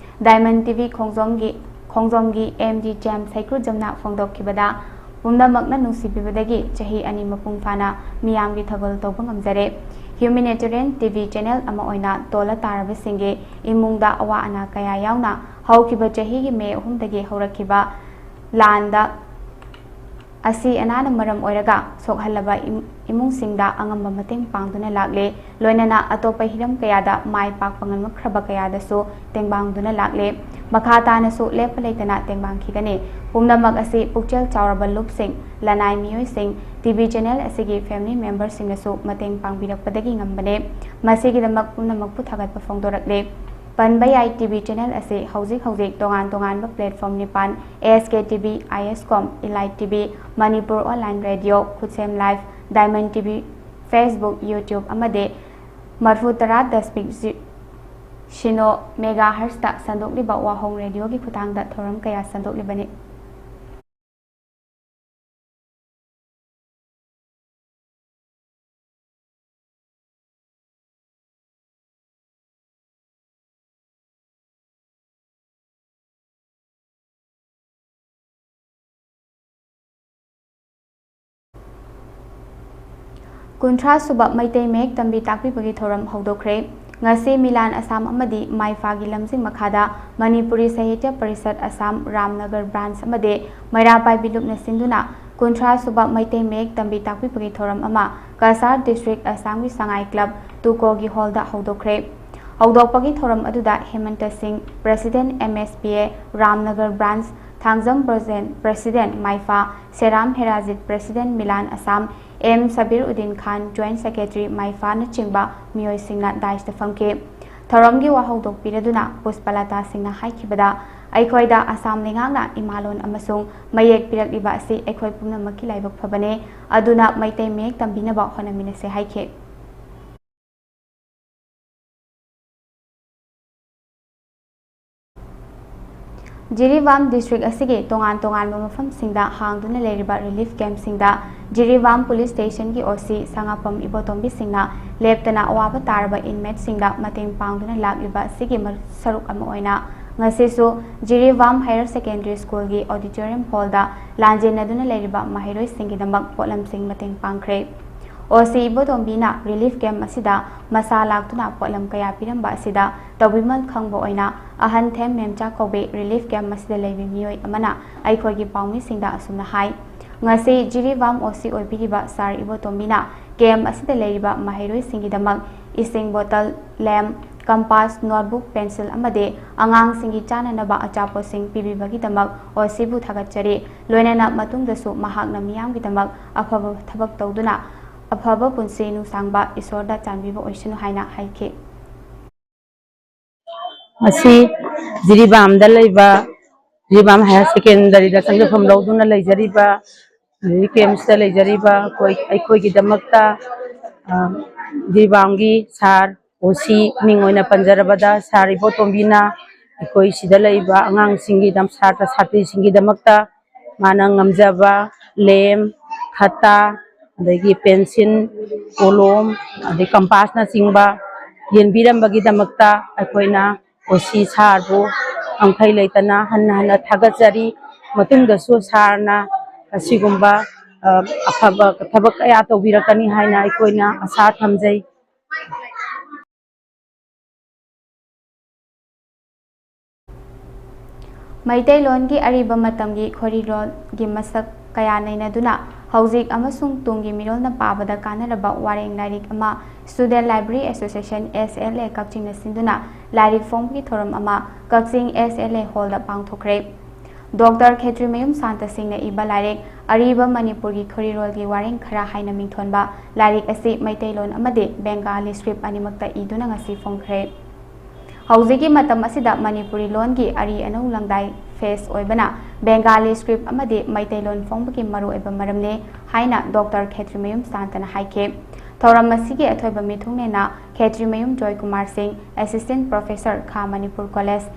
Diamond ꯇꯤꯚꯤ ꯈꯣꯡꯖꯣꯝꯒꯤ, ꯈꯣꯡꯖꯣꯝꯒꯤ ꯑꯦꯝ ꯗꯤ ꯖꯦꯝꯁ ꯍꯩꯀ꯭ꯔꯨꯖꯝꯅ ꯐꯣꯡꯗꯣꯛꯈꯤꯕꯗ, ꯄꯨꯝꯅꯃꯛꯅ ꯅꯨꯡꯁꯤꯕꯤꯕꯗꯒꯤ ꯆꯍꯤ ꯑꯅꯤ ꯃꯄꯨꯡ ꯐꯥꯅ ꯃꯤꯌꯥꯝꯒꯤ ꯊꯧꯒꯜ ꯇꯧꯕ ꯉꯝꯖꯔꯦ꯫ Humanitarian ꯇꯤꯚꯤ ꯆꯦꯅꯦꯜ ꯑꯃ ꯑꯣꯏꯅ ꯇꯣꯜꯂ ꯇꯥꯔꯕꯁꯤꯡꯒꯤ ꯏꯃꯨꯡꯗ ꯑꯋꯥ ꯑꯅꯥ ꯀꯌꯥ ꯌꯥꯎꯅ ꯍꯧꯈꯤꯕ ꯆꯍꯤꯒꯤ ꯃꯦ ꯑꯍꯨꯝꯗꯒꯤ ꯍꯧꯔꯛꯈꯤꯕ ꯂꯥꯟꯗ ꯑꯁꯤ ꯑꯅꯥꯅ ꯃꯔꯝ ꯑꯣꯏꯔꯒ ꯁꯣꯛꯍꯜꯂꯕ ꯏꯝ-, ꯏꯃꯨꯡꯁꯤꯡꯗ ꯑꯉꯝꯕ ꯃꯇꯦꯡ ꯄꯥꯡꯗꯨꯅ ꯂꯥꯛꯂꯦ꯫ ꯂꯣꯏꯅꯅ ꯑꯇꯣꯞꯄ ꯍꯤꯔꯝ ꯀꯌꯥꯗ ꯃꯥꯏ ꯄꯥꯛꯄ ꯉꯝꯂꯛꯈ꯭ꯔꯕ ꯀꯌꯥꯗꯁꯨ ꯇꯦꯡꯕꯥꯡꯗꯨꯅ ꯂꯥꯛꯂꯦ꯫ ꯃꯈꯥ ꯇꯥꯅꯁꯨ ꯂꯦꯞꯄ ꯂꯩꯇꯅ ꯇꯦꯡꯕꯥꯡꯈꯤꯒꯅꯤ꯫ ꯄꯨꯝꯅꯃꯛ ꯑꯁꯤ ꯄꯨꯛꯆꯦꯜ ꯆꯥꯎꯔꯕ ꯂꯨꯞꯁꯤꯡ, ꯂꯅꯥꯏ ꯃꯤꯑꯣꯏꯁꯤꯡ, ꯇꯤꯚꯤ ꯆꯦꯅꯦꯜ ꯑꯁꯤꯒꯤ ꯐꯦꯃꯤꯂꯤ ꯃꯦꯝꯕꯔꯁꯤꯡꯅꯁꯨ ꯃꯇꯦꯡ ꯄꯥꯡꯕꯤꯔꯛꯄꯗꯒꯤ ꯉꯝꯕꯅꯦ꯫ ꯃꯁꯤꯒꯤꯗꯃꯛ ꯄꯨꯝꯅꯃꯛꯄꯨ ꯊꯥꯒꯠꯄ ꯐꯣꯡꯗꯣꯔꯛꯂꯦ꯫ ꯄꯟꯕ ꯌꯥꯏ, ꯇꯤꯚꯤ ꯆꯦꯅꯦꯜ ꯑꯁꯤ ꯍꯧꯖꯤꯛ ꯍꯧꯖꯤꯛ ꯇꯣꯉꯥꯟ ꯇꯣꯉꯥꯟꯕ ꯄ꯭ꯂꯦꯠꯐꯣꯝ ꯅꯤꯄꯥꯟ, S K TV, I S com, elite TV, Manipur online radio, Khutsem live, diamond TV, Facebook, YouTube ꯑꯃꯗꯤ ꯃꯔꯐꯨ ꯇꯔꯥ ꯗꯁꯃꯤꯛ ꯖꯤ-, ꯁꯤꯅꯣ ꯃꯦꯒꯥ ꯍꯔꯠꯁꯇ ꯁꯟꯗꯣꯛꯂꯤꯕ ꯋꯥꯍꯣꯡ ꯔꯦꯗꯤꯑꯣꯒꯤ ꯈꯨꯠꯊꯥꯡꯗ ꯊꯧꯔꯝ ꯀꯌꯥ ꯁꯟꯗꯣꯛꯂꯤꯕꯅꯤ꯫ ꯀꯨꯟꯊ꯭ꯔꯥ ꯁꯨꯕ ꯃꯩꯇꯩ ꯃꯌꯦꯛ ꯇꯝꯕꯤ ꯇꯥꯛꯄꯤꯕꯒꯤ ꯊꯧꯔꯝ ꯍꯧꯗꯣꯛꯈ꯭ꯔꯦ꯫ ꯉꯁꯤ ꯃꯤꯂꯥꯟ ꯑꯁꯥꯝ ꯑꯃꯗꯤ ꯃꯥꯏꯐꯥꯒꯤ ꯂꯝꯖꯤꯡ ꯃꯈꯥꯗ ꯃꯅꯤꯄꯨꯔꯤ ꯁꯥꯍꯤꯇ꯭ꯌ ꯄꯔꯤꯁꯠ ꯑꯁꯥꯝ ꯔꯥꯝꯅꯒꯔ ꯕ꯭ꯔꯥꯟꯆ ꯑꯃꯗꯤ ꯃꯩꯔꯥ ꯄꯥꯏꯕꯤ ꯂꯨꯞꯅ ꯁꯤꯟꯗꯨꯅ ꯀꯨꯟꯊ꯭ꯔꯥ ꯁꯨꯕ ꯃꯩꯇꯩ ꯃꯌꯦꯛ ꯇꯝꯕꯤ ꯇꯥꯛꯄꯤꯕꯒꯤ ꯊꯧꯔꯝ ꯑꯃ ꯀꯁꯥꯔ ꯗꯤꯁꯇ꯭ꯔꯤꯛ ꯑꯁꯥꯝꯒꯤ ꯁꯉꯥꯏ ꯀ꯭ꯂꯕ ꯇꯨꯀꯣꯒꯤ ꯍꯣꯜꯗ ꯍꯧꯗꯣꯛꯈ꯭ꯔꯦ꯫ ꯍꯧꯗꯣꯛꯄꯒꯤ ꯊꯧꯔꯝ ꯑꯗꯨꯗ ꯍꯦꯃꯟꯇ ꯁꯤꯡ, President, M S P A Ramnagar Branch, Thangjam Brojen, President, ꯃꯥꯏꯐꯥ, Seram Herajit, President, Milan Asham, M Sabir Uddin Khan, Joint Secretary, ꯃꯥꯏꯐꯥꯅꯆꯤꯡꯕ ꯃꯤꯑꯣꯏꯁꯤꯡꯅ dais ꯇ ꯐꯝꯈꯤ꯫ ꯊꯧꯔꯝꯒꯤ ꯋꯥꯍꯧꯗꯣꯛ ꯄꯤꯔꯗꯨꯅ ꯄꯨꯁꯄꯂꯇꯥ ꯁꯤꯡꯅ ꯍꯥꯏꯈꯤꯕꯗ, ꯑꯩꯈꯣꯏꯗ ꯑꯁꯥꯝ ꯂꯩꯉꯥꯛꯅ ꯏꯃꯥꯂꯣꯟ ꯑꯃꯁꯨꯡ ꯃꯌꯦꯛ ꯄꯤꯔꯛꯂꯤꯕ ꯑꯁꯤ ꯑꯩꯈꯣꯏ ꯄꯨꯝꯅꯃꯛꯀꯤ ꯂꯥꯏꯕꯛ ꯐꯕꯅꯤ, ꯑꯗꯨꯅ ꯃꯩꯇꯩ ꯃꯌꯦꯛ ꯇꯝꯕꯤꯅꯕ ꯍꯣꯠꯅꯃꯤꯟꯅꯁꯤ ꯍꯥꯏꯈꯤ꯫ ꯖꯤꯔꯤꯕꯥꯝ district ꯑꯁꯤꯒꯤ ꯇꯣꯉꯥꯟ ꯇꯣꯉꯥꯟꯕ ꯃꯐꯝꯁꯤꯡꯗ ꯍꯥꯡꯗꯨꯅ ꯂꯩꯔꯤꯕ relief camp ꯁꯤꯡꯗ ꯖꯤꯔꯤꯕꯥꯝ police station ꯒꯤ O C ꯁꯉꯥꯐꯝ ꯏꯕꯣꯇꯣꯝꯕꯤ ꯁꯤꯡꯅ ꯂꯦꯞꯇꯅ ꯑꯋꯥꯕ ꯇꯥꯔꯕ inmate ꯁꯤꯡꯗ ꯃꯇꯦꯡ ꯄꯥꯡꯗꯨꯅ ꯂꯥꯛꯂꯤꯕ ꯑꯁꯤꯒꯤ ꯃꯔ-, ꯁꯔꯨꯛ ꯑꯃ ꯑꯣꯏꯅ ꯉꯁꯤꯁꯨ ꯖꯤꯔꯤꯕꯥꯝ Higher Secondary School ꯒꯤ auditorium hall ꯗ ꯂꯥꯟꯖꯦꯟꯅꯗꯨꯅ ꯂꯩꯔꯤꯕ ꯃꯍꯩꯔꯣꯏꯁꯤꯡꯒꯤꯗꯃꯛ ꯄꯣꯠꯂꯝꯁꯤꯡ ꯃꯇꯦꯡ ꯄꯥꯡꯈ꯭ꯔꯦ꯫ O C ꯏꯕꯣꯇꯣꯝꯕꯤꯅ relief camp ꯑꯁꯤꯗ ꯃꯁꯥ ꯂꯥꯛꯇꯨꯅ ꯄꯣꯠꯂꯝ ꯀꯌꯥ ꯄꯤꯔꯝꯕ ꯑꯁꯤꯗ ꯇꯧꯕꯤꯃꯜ ꯈꯪꯕ ꯑꯣꯏꯅ ꯑꯍꯟ ꯊꯦꯝ ꯃꯦꯝꯆꯥ ꯀꯧꯕꯤ relief camp ꯑꯁꯤꯗ ꯂꯩꯕꯤ ꯃꯤꯑꯣꯏ ꯑꯃꯅ ꯑꯩꯈꯣꯏꯒꯤ ꯄꯥꯎꯃꯤꯁꯤꯡꯗ ꯑꯁꯨꯝꯅ ꯍꯥꯏ, ꯉꯁꯤ Jiribam O C ꯑꯣꯏꯕꯤꯔꯤꯕ sir ꯏꯕꯣꯇꯣꯝꯕꯤꯅ camp ꯑꯁꯤꯗ ꯂꯩꯔꯤꯕ ꯃꯍꯩꯔꯣꯏꯁꯤꯡꯒꯤꯗꯃꯛ ꯏꯁꯤꯡ bottle, lamp, compass, notebook, pencil ꯑꯃꯗꯤ ꯑꯉꯥꯡꯁꯤꯡꯒꯤ ꯆꯥꯅꯅꯕ ꯑꯆꯥꯄꯣꯠꯁꯤꯡ ꯄꯤꯕꯤꯕꯒꯤꯗꯃꯛ O C ꯕꯨ ꯊꯥꯒꯠꯆꯔꯤ꯫ ꯂꯣꯏꯅꯅ ꯃꯇꯨꯡꯗꯁꯨ ꯃꯍꯥꯛꯅ ꯃꯤꯌꯥꯝꯒꯤꯗꯃꯛ ꯑꯐꯕ ꯊꯕꯛ ꯇꯧꯗꯨꯅ ꯑꯐꯕ ꯄꯨꯟꯁꯤ ꯅꯨꯡꯁꯥꯡꯕ ꯏꯁꯣꯔꯗ ꯆꯥꯟꯕꯤꯕ ꯑꯣꯏꯁꯅꯨ ꯍꯥꯏꯅ ꯍꯥꯏꯈꯤ꯫ ꯉꯁꯤ ꯖꯤꯔꯤꯕꯥꯝꯗ ꯂꯩꯕ, ꯖꯤꯔꯤꯕꯥꯝ Higher Secondary ꯗ ꯆꯪꯖꯐꯝ ꯂꯧꯗꯨꯅ ꯂꯩꯖꯔꯤꯕ, ꯍꯧꯖꯤꯛ camp ꯁꯤꯗ ꯂꯩꯖꯔꯤꯕ ꯑꯩꯈꯣꯏ, ꯑꯩꯈꯣꯏꯒꯤꯗꯃꯛꯇ, ꯑ, ꯖꯤꯔꯤꯕꯥꯝꯒꯤ sir, O C ꯃꯤꯡ ꯑꯣꯏꯅ ꯄꯟꯖꯔꯕꯗ sir ꯏꯕꯣꯇꯣꯝꯕꯤꯅ ꯑꯩꯈꯣꯏ ꯁꯤꯗ ꯂꯩꯕ ꯑꯉꯥꯡꯁꯤꯡꯒꯤꯗꯃꯛ, ꯁꯥꯇ꯭ꯔ ꯁꯥꯇ꯭ꯔꯤꯁꯤꯡꯒꯤꯗꯃꯛꯇ ꯃꯥꯅ ꯉꯝꯖꯕ lamp, ꯈꯇꯥ, ꯑꯗꯒꯤ pencil, ꯀꯣꯂꯣꯝ, ꯑꯗꯩ compass ꯅꯆꯤꯡꯕ ꯌꯦꯟꯕꯤꯔꯝꯕꯒꯤꯗꯃꯛꯇ ꯑꯩꯈꯣꯏꯅ O C sir ꯕꯨ ꯉꯝꯈꯩ ꯂꯩꯇꯅ ꯍꯟꯅ ꯍꯟꯅ ꯊꯥꯒꯠꯆꯔꯤ꯫ ꯃꯇꯨꯡꯗꯁꯨ sir ꯅ ꯑꯁꯤꯒꯨꯝꯕ, ꯑ, ꯑꯐꯕ ꯊꯕꯛ ꯀꯌꯥ ꯇꯧꯕꯤꯔꯛꯀꯅꯤ ꯍꯥꯏꯅ ꯑꯩꯈꯣꯏꯅ ꯑꯁꯥ ꯊꯝꯖꯩ꯫ ꯃꯩꯇꯩꯂꯣꯟꯒꯤ ꯑꯔꯤꯕ ꯃꯇꯝꯒꯤ ꯈꯣꯔꯤꯂꯣꯟꯒꯤ ꯃꯁꯛ ꯀꯌꯥ ꯅꯩꯅꯗꯨꯅ ꯍꯧꯖꯤꯛ ꯑꯃꯁꯨꯡ ꯇꯨꯡꯒꯤ ꯃꯤꯔꯣꯜꯅ ꯄꯥꯕꯗ ꯀꯥꯟꯅꯔꯕ ꯋꯥꯔꯦꯡ ꯂꯥꯏꯔꯤꯛ ꯑꯃ Student Library Association, S L A, ꯀꯛꯆꯤꯡꯅ ꯁꯤꯟꯗꯨꯅ ꯂꯥꯏꯔꯤꯛ ꯐꯣꯡꯕꯒꯤ ꯊꯧꯔꯝ ꯑꯃ ꯀꯛꯆꯤꯡ S L A Hall ꯗ ꯄꯥꯡꯊꯣꯛꯈ꯭ꯔꯦ꯫ ꯗꯣꯛꯇꯔ ꯈꯦꯇ꯭ꯔꯤꯃꯌꯨꯝ ꯁꯥꯟꯇ ꯁꯤꯡꯅ ꯏꯕ ꯂꯥꯏꯔꯤꯛ ꯑꯔꯤꯕ ꯃꯅꯤꯄꯨꯔꯒꯤ ꯈꯣꯔꯤꯔꯣꯜꯒꯤ ꯋꯥꯔꯦꯡ ꯈꯔ ꯍꯥꯏꯅ ꯃꯤꯡꯊꯣꯟꯕ ꯂꯥꯏꯔꯤꯛ ꯑꯁꯤ ꯃꯩꯇꯩꯂꯣꯟ ꯑꯃꯗꯤ Bengali script ꯑꯅꯤꯃꯛꯇ ꯏꯗꯨꯅ ꯉꯁꯤ ꯐꯣꯡꯈ꯭ꯔꯦ꯫ ꯍꯧꯖꯤꯛꯀꯤ ꯃꯇꯝ ꯑꯁꯤꯗ ꯃꯅꯤꯄꯨꯔꯤ ꯂꯣꯟꯒꯤ ꯑꯔꯤ ꯑꯅꯧ ꯂꯪꯗꯥꯏ ꯐꯦꯁ ꯑꯣꯏꯕꯅ Bengali script ꯑꯃꯗꯤ ꯃꯩꯇꯩꯂꯣꯟ ꯐꯣꯡꯕꯒꯤ ꯃꯔꯨꯑꯣꯏꯕ ꯃꯔꯝꯅꯤ ꯍꯥꯏꯅ ꯗꯣꯛꯇꯔ ꯈꯦꯇ꯭ꯔꯤꯃꯌꯨꯝ ꯁꯥꯟꯇꯅ ꯍꯥꯏꯈꯤ꯫ ꯊꯧꯔꯝ ꯑꯁꯤꯒꯤ ꯑꯊꯣꯏꯕ ꯃꯤꯊꯨꯡꯅꯦꯅ ꯈꯦꯇ꯭ꯔꯤꯃꯌꯨꯝ ꯖꯣꯏꯀꯨꯃꯥꯔ ꯁꯤꯡ, Assistant Professor, ꯈꯥ ꯃꯅꯤꯄꯨꯔ College,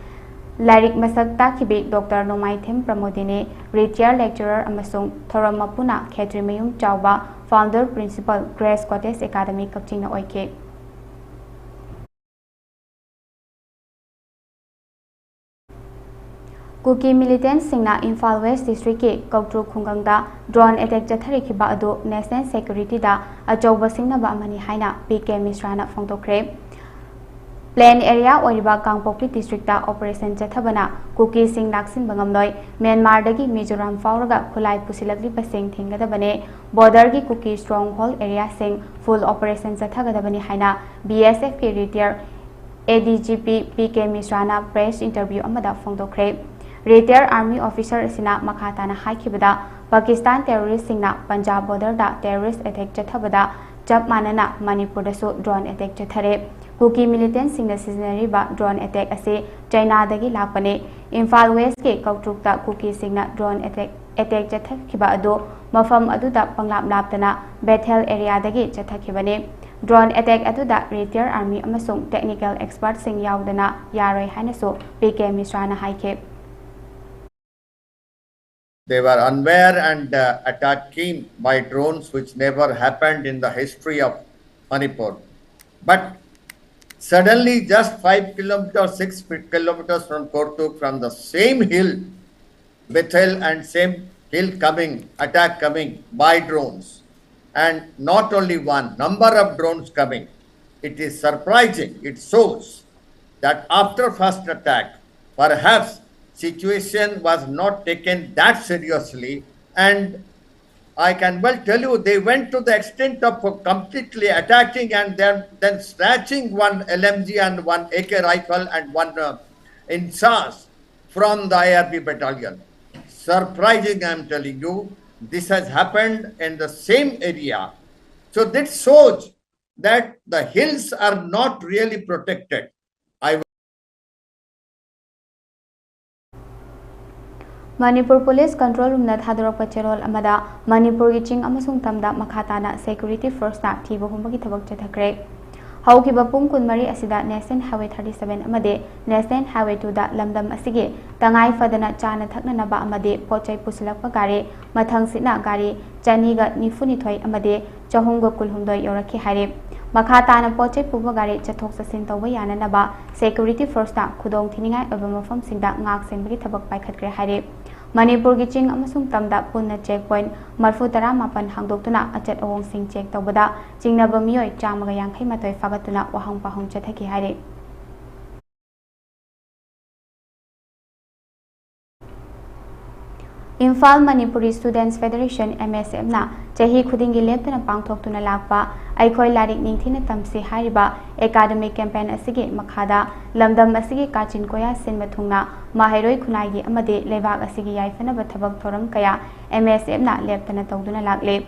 ꯂꯥꯏꯔꯤꯛ ꯃꯁꯛ ꯇꯥꯛꯈꯤꯕꯤ ꯗꯣꯛꯇꯔ ꯅꯣꯡꯃꯥꯏꯊꯦꯝ ꯄ꯭ꯔꯃꯣꯗꯤꯅꯤ, Retired Lecturer, ꯑꯃꯁꯨꯡ ꯊꯧꯔꯝ ꯃꯄꯨꯅ ꯈꯦꯇ꯭ꯔꯤꯃꯌꯨꯝ ꯆꯥꯎꯕ, Founder Principal, Grace Cottage Academy, ꯀꯛꯆꯤꯡꯅ ꯑꯣꯏꯈꯤ꯫ ꯀꯨꯀꯤ ꯃꯤꯂꯤꯇꯦꯟꯠꯁꯤꯡꯅ ꯏꯝꯐꯥꯜ ꯋꯦꯁ ꯗꯤꯁꯇ꯭ꯔꯤꯛꯀꯤ ꯀꯧꯇ꯭ꯔꯨ ꯈꯨꯡꯒꯪꯗ ꯗ꯭ꯔꯣꯟ ꯑꯦꯇꯦꯛ ꯆꯠꯊꯔꯛꯈꯤꯕ ꯑꯗꯨ ꯅꯦꯁꯅꯦꯜ ꯁꯦꯀ꯭ꯌꯨꯔꯤꯇꯤꯗ ꯑꯆꯧꯕ ꯁꯤꯡꯅꯕ ꯑꯃꯅꯤ ꯍꯥꯏꯅ ꯄꯤ ꯀꯦ ꯃꯤꯁ꯭ꯔꯥꯅ ꯐꯣꯡꯗꯣꯛꯈ꯭ꯔꯦ꯫ ꯄ꯭ꯂꯦꯟ ꯑꯦꯔꯤꯌꯥ ꯑꯣꯏꯔꯤꯕ ꯀꯥꯡꯄꯣꯛꯄꯤ ꯗꯤꯁꯇ꯭ꯔꯤꯛꯇ ꯑꯣꯄꯔꯦꯁꯟ ꯆꯠꯊꯕꯅ ꯀꯨꯀꯤꯁꯤꯡ ꯂꯥꯛꯁꯤꯟꯕ ꯉꯝꯂꯣꯏ꯫ ꯃ꯭ꯌꯥꯟꯃꯥꯔꯗꯒꯤ ꯃꯤꯖꯣꯔꯥꯝ ꯐꯥꯎꯔꯒ ꯈꯨꯠꯂꯥꯏ ꯄꯨꯁꯤꯜꯂꯛꯂꯤꯕꯁꯤꯡ ꯊꯤꯡꯒꯗꯕꯅꯤ꯫ ꯕꯣꯔꯗꯔꯒꯤ ꯀꯨꯀꯤ ꯁ꯭ꯇ꯭ꯔꯣꯡ ꯍꯣꯜ ꯑꯦꯔꯤꯌꯥꯁꯤꯡ ꯐꯨꯜ ꯑꯣꯄꯔꯦꯁꯟ ꯆꯠꯊꯒꯗꯕꯅꯤ ꯍꯥꯏꯅ ꯕꯤ ꯑꯦꯁ ꯑꯦꯐꯀꯤ retired A D G P P K ꯃꯤꯁ꯭ꯔꯥꯅ ꯄ꯭ꯔꯦꯁ ꯏꯟꯇꯔꯚ꯭ꯌꯨ ꯑꯃꯗ ꯐꯣꯡꯗꯣꯛꯈ꯭ꯔꯦ꯫ ꯔꯤꯇꯤꯌꯔ ꯑꯥꯔꯃꯤ ꯑꯣꯐꯤꯁꯥꯔ ꯑꯁꯤꯅ ꯃꯈꯥ ꯇꯥꯅ ꯍꯥꯏꯈꯤꯕꯗ, ꯄꯥꯀꯤꯁꯇꯥꯟ ꯇꯦꯔꯣꯔꯤꯁ꯭ꯠꯁꯤꯡꯅ ꯄꯟꯖꯥꯕ ꯕꯣꯔꯗꯔꯗ ꯇꯦꯔꯣꯔꯤꯁ꯭ꯠ ꯑꯦꯇꯦꯛ ꯆꯠꯊꯕꯗ ꯆꯞ ꯃꯥꯟꯅꯅ ꯃꯅꯤꯄꯨꯔꯗꯁꯨ ꯗ꯭ꯔꯣꯟ ꯑꯦꯇꯦꯛ ꯆꯠꯊꯔꯦ꯫ ꯀꯨꯀꯤ ꯃꯤꯂꯤꯇꯦꯟꯠꯁꯤꯡꯅ ꯁꯤꯖꯤꯟꯅꯔꯤꯕ ꯗ꯭ꯔꯣꯟ ꯑꯦꯇꯦꯛ ꯑꯁꯤ ꯆꯩꯅꯥꯗꯒꯤ ꯂꯥꯛꯄꯅꯤ꯫ ꯏꯝꯐꯥꯜ ꯋꯦꯁ꯭ꯠꯀꯤ ꯀꯧꯇ꯭ꯔꯨꯛꯇ ꯀꯨꯀꯤꯁꯤꯡꯅ ꯗ꯭ꯔꯣꯟ ꯑꯦꯇꯦꯛ, ꯑꯦꯇꯦꯛ ꯆꯠꯊꯈꯤꯕ ꯑꯗꯨ ꯃꯐꯝ ꯑꯗꯨꯗ ꯄꯪꯂꯥꯞ ꯂꯥꯞꯇꯅ ꯕꯦꯊꯦꯜ ꯑꯦꯔꯤꯌꯥꯗꯒꯤ ꯆꯠꯊꯈꯤꯕꯅꯤ꯫ ꯗ꯭ꯔꯣꯟ ꯑꯦꯇꯦꯛ ꯑꯗꯨꯗ retired army ꯑꯃꯁꯨꯡ technical expertꯁꯤꯡ ꯌꯥꯎꯗꯅ ꯌꯥꯔꯣꯏ ꯍꯥꯏꯅꯁꯨ ꯄꯤ ꯀꯦ ꯃꯤꯁ꯭ꯔꯥꯅ ꯍꯥꯏꯈꯤ꯫ They were unaware and uh, attack came by drones, which never happened in the history of Manipur. But suddenly, just five kilometers, six kilometers from Kortuk, from the same hill, Bethel and same hill coming, attack coming by drones. And not only one, number of drones coming. It is surprising. It shows that after first attack, perhaps situation was not taken that seriously and I can well tell you, they went to the extent of completely attacking and then, then snatching one L M G and one A K rifle and one uh, INSAS from the I R B battalion. Surprising, I'm telling you, this has happened in the same area. So this shows that the hills are not really protected. I Manipur police control room ꯊꯥꯗꯣꯔꯛꯄ ꯆꯦꯔꯣꯜ ꯑꯃꯗ ꯃꯅꯤꯄꯨꯔꯒꯤ ꯆꯤꯡ ꯑꯃꯁꯨꯡ ꯇꯝꯗ ꯃꯈꯥ ꯇꯥꯅ security ꯐꯣꯔꯁꯅ ꯊꯤꯕ ꯍꯨꯝꯕꯒꯤ ꯊꯕꯛ ꯆꯠꯊꯈ꯭ꯔꯦ꯫ ꯍꯧꯈꯤꯕ ꯄꯨꯡ ꯀꯨꯟꯃꯔꯤ ꯑꯁꯤꯗ ꯅꯦꯁꯅꯦꯜ ꯍꯥꯏꯋꯦ ꯊꯥꯔꯇꯤ ꯁꯚꯦꯟ ꯑꯃꯗꯤ ꯅꯦꯁꯅꯦꯜ ꯍꯥꯏꯋꯦ ꯇꯨꯗ ꯂꯝꯗꯝ ꯑꯁꯤꯒꯤ ꯇꯉꯥꯏ ꯐꯗꯅ ꯆꯥꯅ ꯊꯛꯅꯅꯕ ꯑꯃꯗꯤ ꯄꯣꯠ ꯆꯩ ꯄꯨꯁꯤꯜꯂꯛꯄ ꯒꯥꯔꯤ ꯃꯊꯪꯁꯤꯠꯅ ꯒꯥꯔꯤ ꯆꯅꯤꯒ ꯅꯤꯐꯨꯅꯤꯊꯣꯏ ꯑꯃꯗꯤ ꯆꯍꯨꯝꯒ ꯀꯨꯟꯍꯨꯝꯗꯣꯏ ꯌꯧꯔꯛꯈꯤ ꯍꯥꯏꯔꯤ꯫ ꯃꯈꯥ ꯇꯥꯅ ꯄꯣꯠ ꯆꯩ ꯄꯨꯕ ꯒꯥꯔꯤ ꯆꯠꯊꯣꯛ ꯆꯠꯁꯤꯟ ꯇꯧꯕ ꯌꯥꯅꯅꯕ ꯁꯦꯀ꯭ꯌꯨꯔꯤꯇꯤ ꯐꯣꯔꯁꯅ ꯈꯨꯗꯣꯡ ꯊꯤꯅꯤꯡꯉꯥꯏ ꯑꯣꯏꯕ ꯃꯐꯝꯁꯤꯡꯗ ꯉꯥꯛ ꯁꯦꯟꯕꯒꯤ ꯊꯕꯛ ꯄꯥꯏꯈꯠꯈ꯭ꯔꯦ ꯍꯥꯏꯔꯤ꯫ ꯃꯅꯤꯄꯨꯔꯒꯤ ꯆꯤꯡ ꯑꯃꯁꯨꯡ ꯇꯝꯗ ꯄꯨꯟꯅ ꯆꯦꯛ ꯄꯣꯏꯟꯠ ꯃꯔꯤꯐꯨ ꯇꯔꯥꯃꯥꯄꯟ ꯍꯥꯡꯗꯣꯛꯇꯨꯅ ꯑꯆꯠ ꯑꯋꯣꯡꯁꯤꯡ ꯆꯦꯛ ꯇꯧꯕꯗ ꯆꯤꯡꯅꯕ ꯃꯤꯑꯣꯏ ꯆꯥꯝꯃꯒ ꯌꯥꯡꯈꯩ ꯃꯥꯊꯣꯏ ꯐꯥꯒꯠꯇꯨꯅ ꯋꯥꯍꯪ ꯄꯥꯎꯍꯪ ꯆꯠꯊꯈꯤ ꯍꯥꯏꯔꯤ꯫ ꯏꯝꯐꯥꯜ ꯃꯅꯤꯄꯨꯔꯤ ꯁ꯭ꯇꯨꯗꯦꯟꯠꯁ ꯐꯦꯗꯔꯦꯁꯟ, ꯑꯦꯝ ꯑꯦꯁ ꯑꯦꯐꯅ ꯆꯍꯤ ꯈꯨꯗꯤꯡꯒꯤ ꯂꯦꯞꯇꯅ ꯄꯥꯡꯊꯣꯛꯇꯨꯅ ꯂꯥꯛꯄ ꯑꯩꯈꯣꯏ ꯂꯥꯏꯔꯤꯛ ꯅꯤꯡꯊꯤꯅ ꯇꯝꯁꯤ ꯍꯥꯏꯔꯤꯕ ꯑꯦꯀꯥꯗꯃꯤꯛ ꯀꯦꯝꯄꯦꯟ ꯑꯁꯤꯒꯤ ꯃꯈꯥꯗ ꯂꯝꯗꯝ ꯑꯁꯤꯒꯤ ꯀꯥꯆꯤꯟ ꯀꯣꯌꯥ ꯁꯤꯟꯕ ꯊꯨꯡꯅ ꯃꯍꯩꯔꯣꯏ ꯈꯨꯟꯅꯥꯏꯒꯤ ꯑꯃꯗꯤ ꯂꯩꯕꯥꯛ ꯑꯁꯤꯒꯤ ꯌꯥꯏꯐꯅꯕ ꯊꯕꯛ ꯊꯧꯔꯝ ꯀꯌꯥ ꯑꯦꯝ ꯑꯦꯁ ꯑꯦꯐꯅ ꯂꯦꯞꯇꯅ ꯇꯧꯗꯨꯅ ꯂꯥꯛꯂꯤ꯫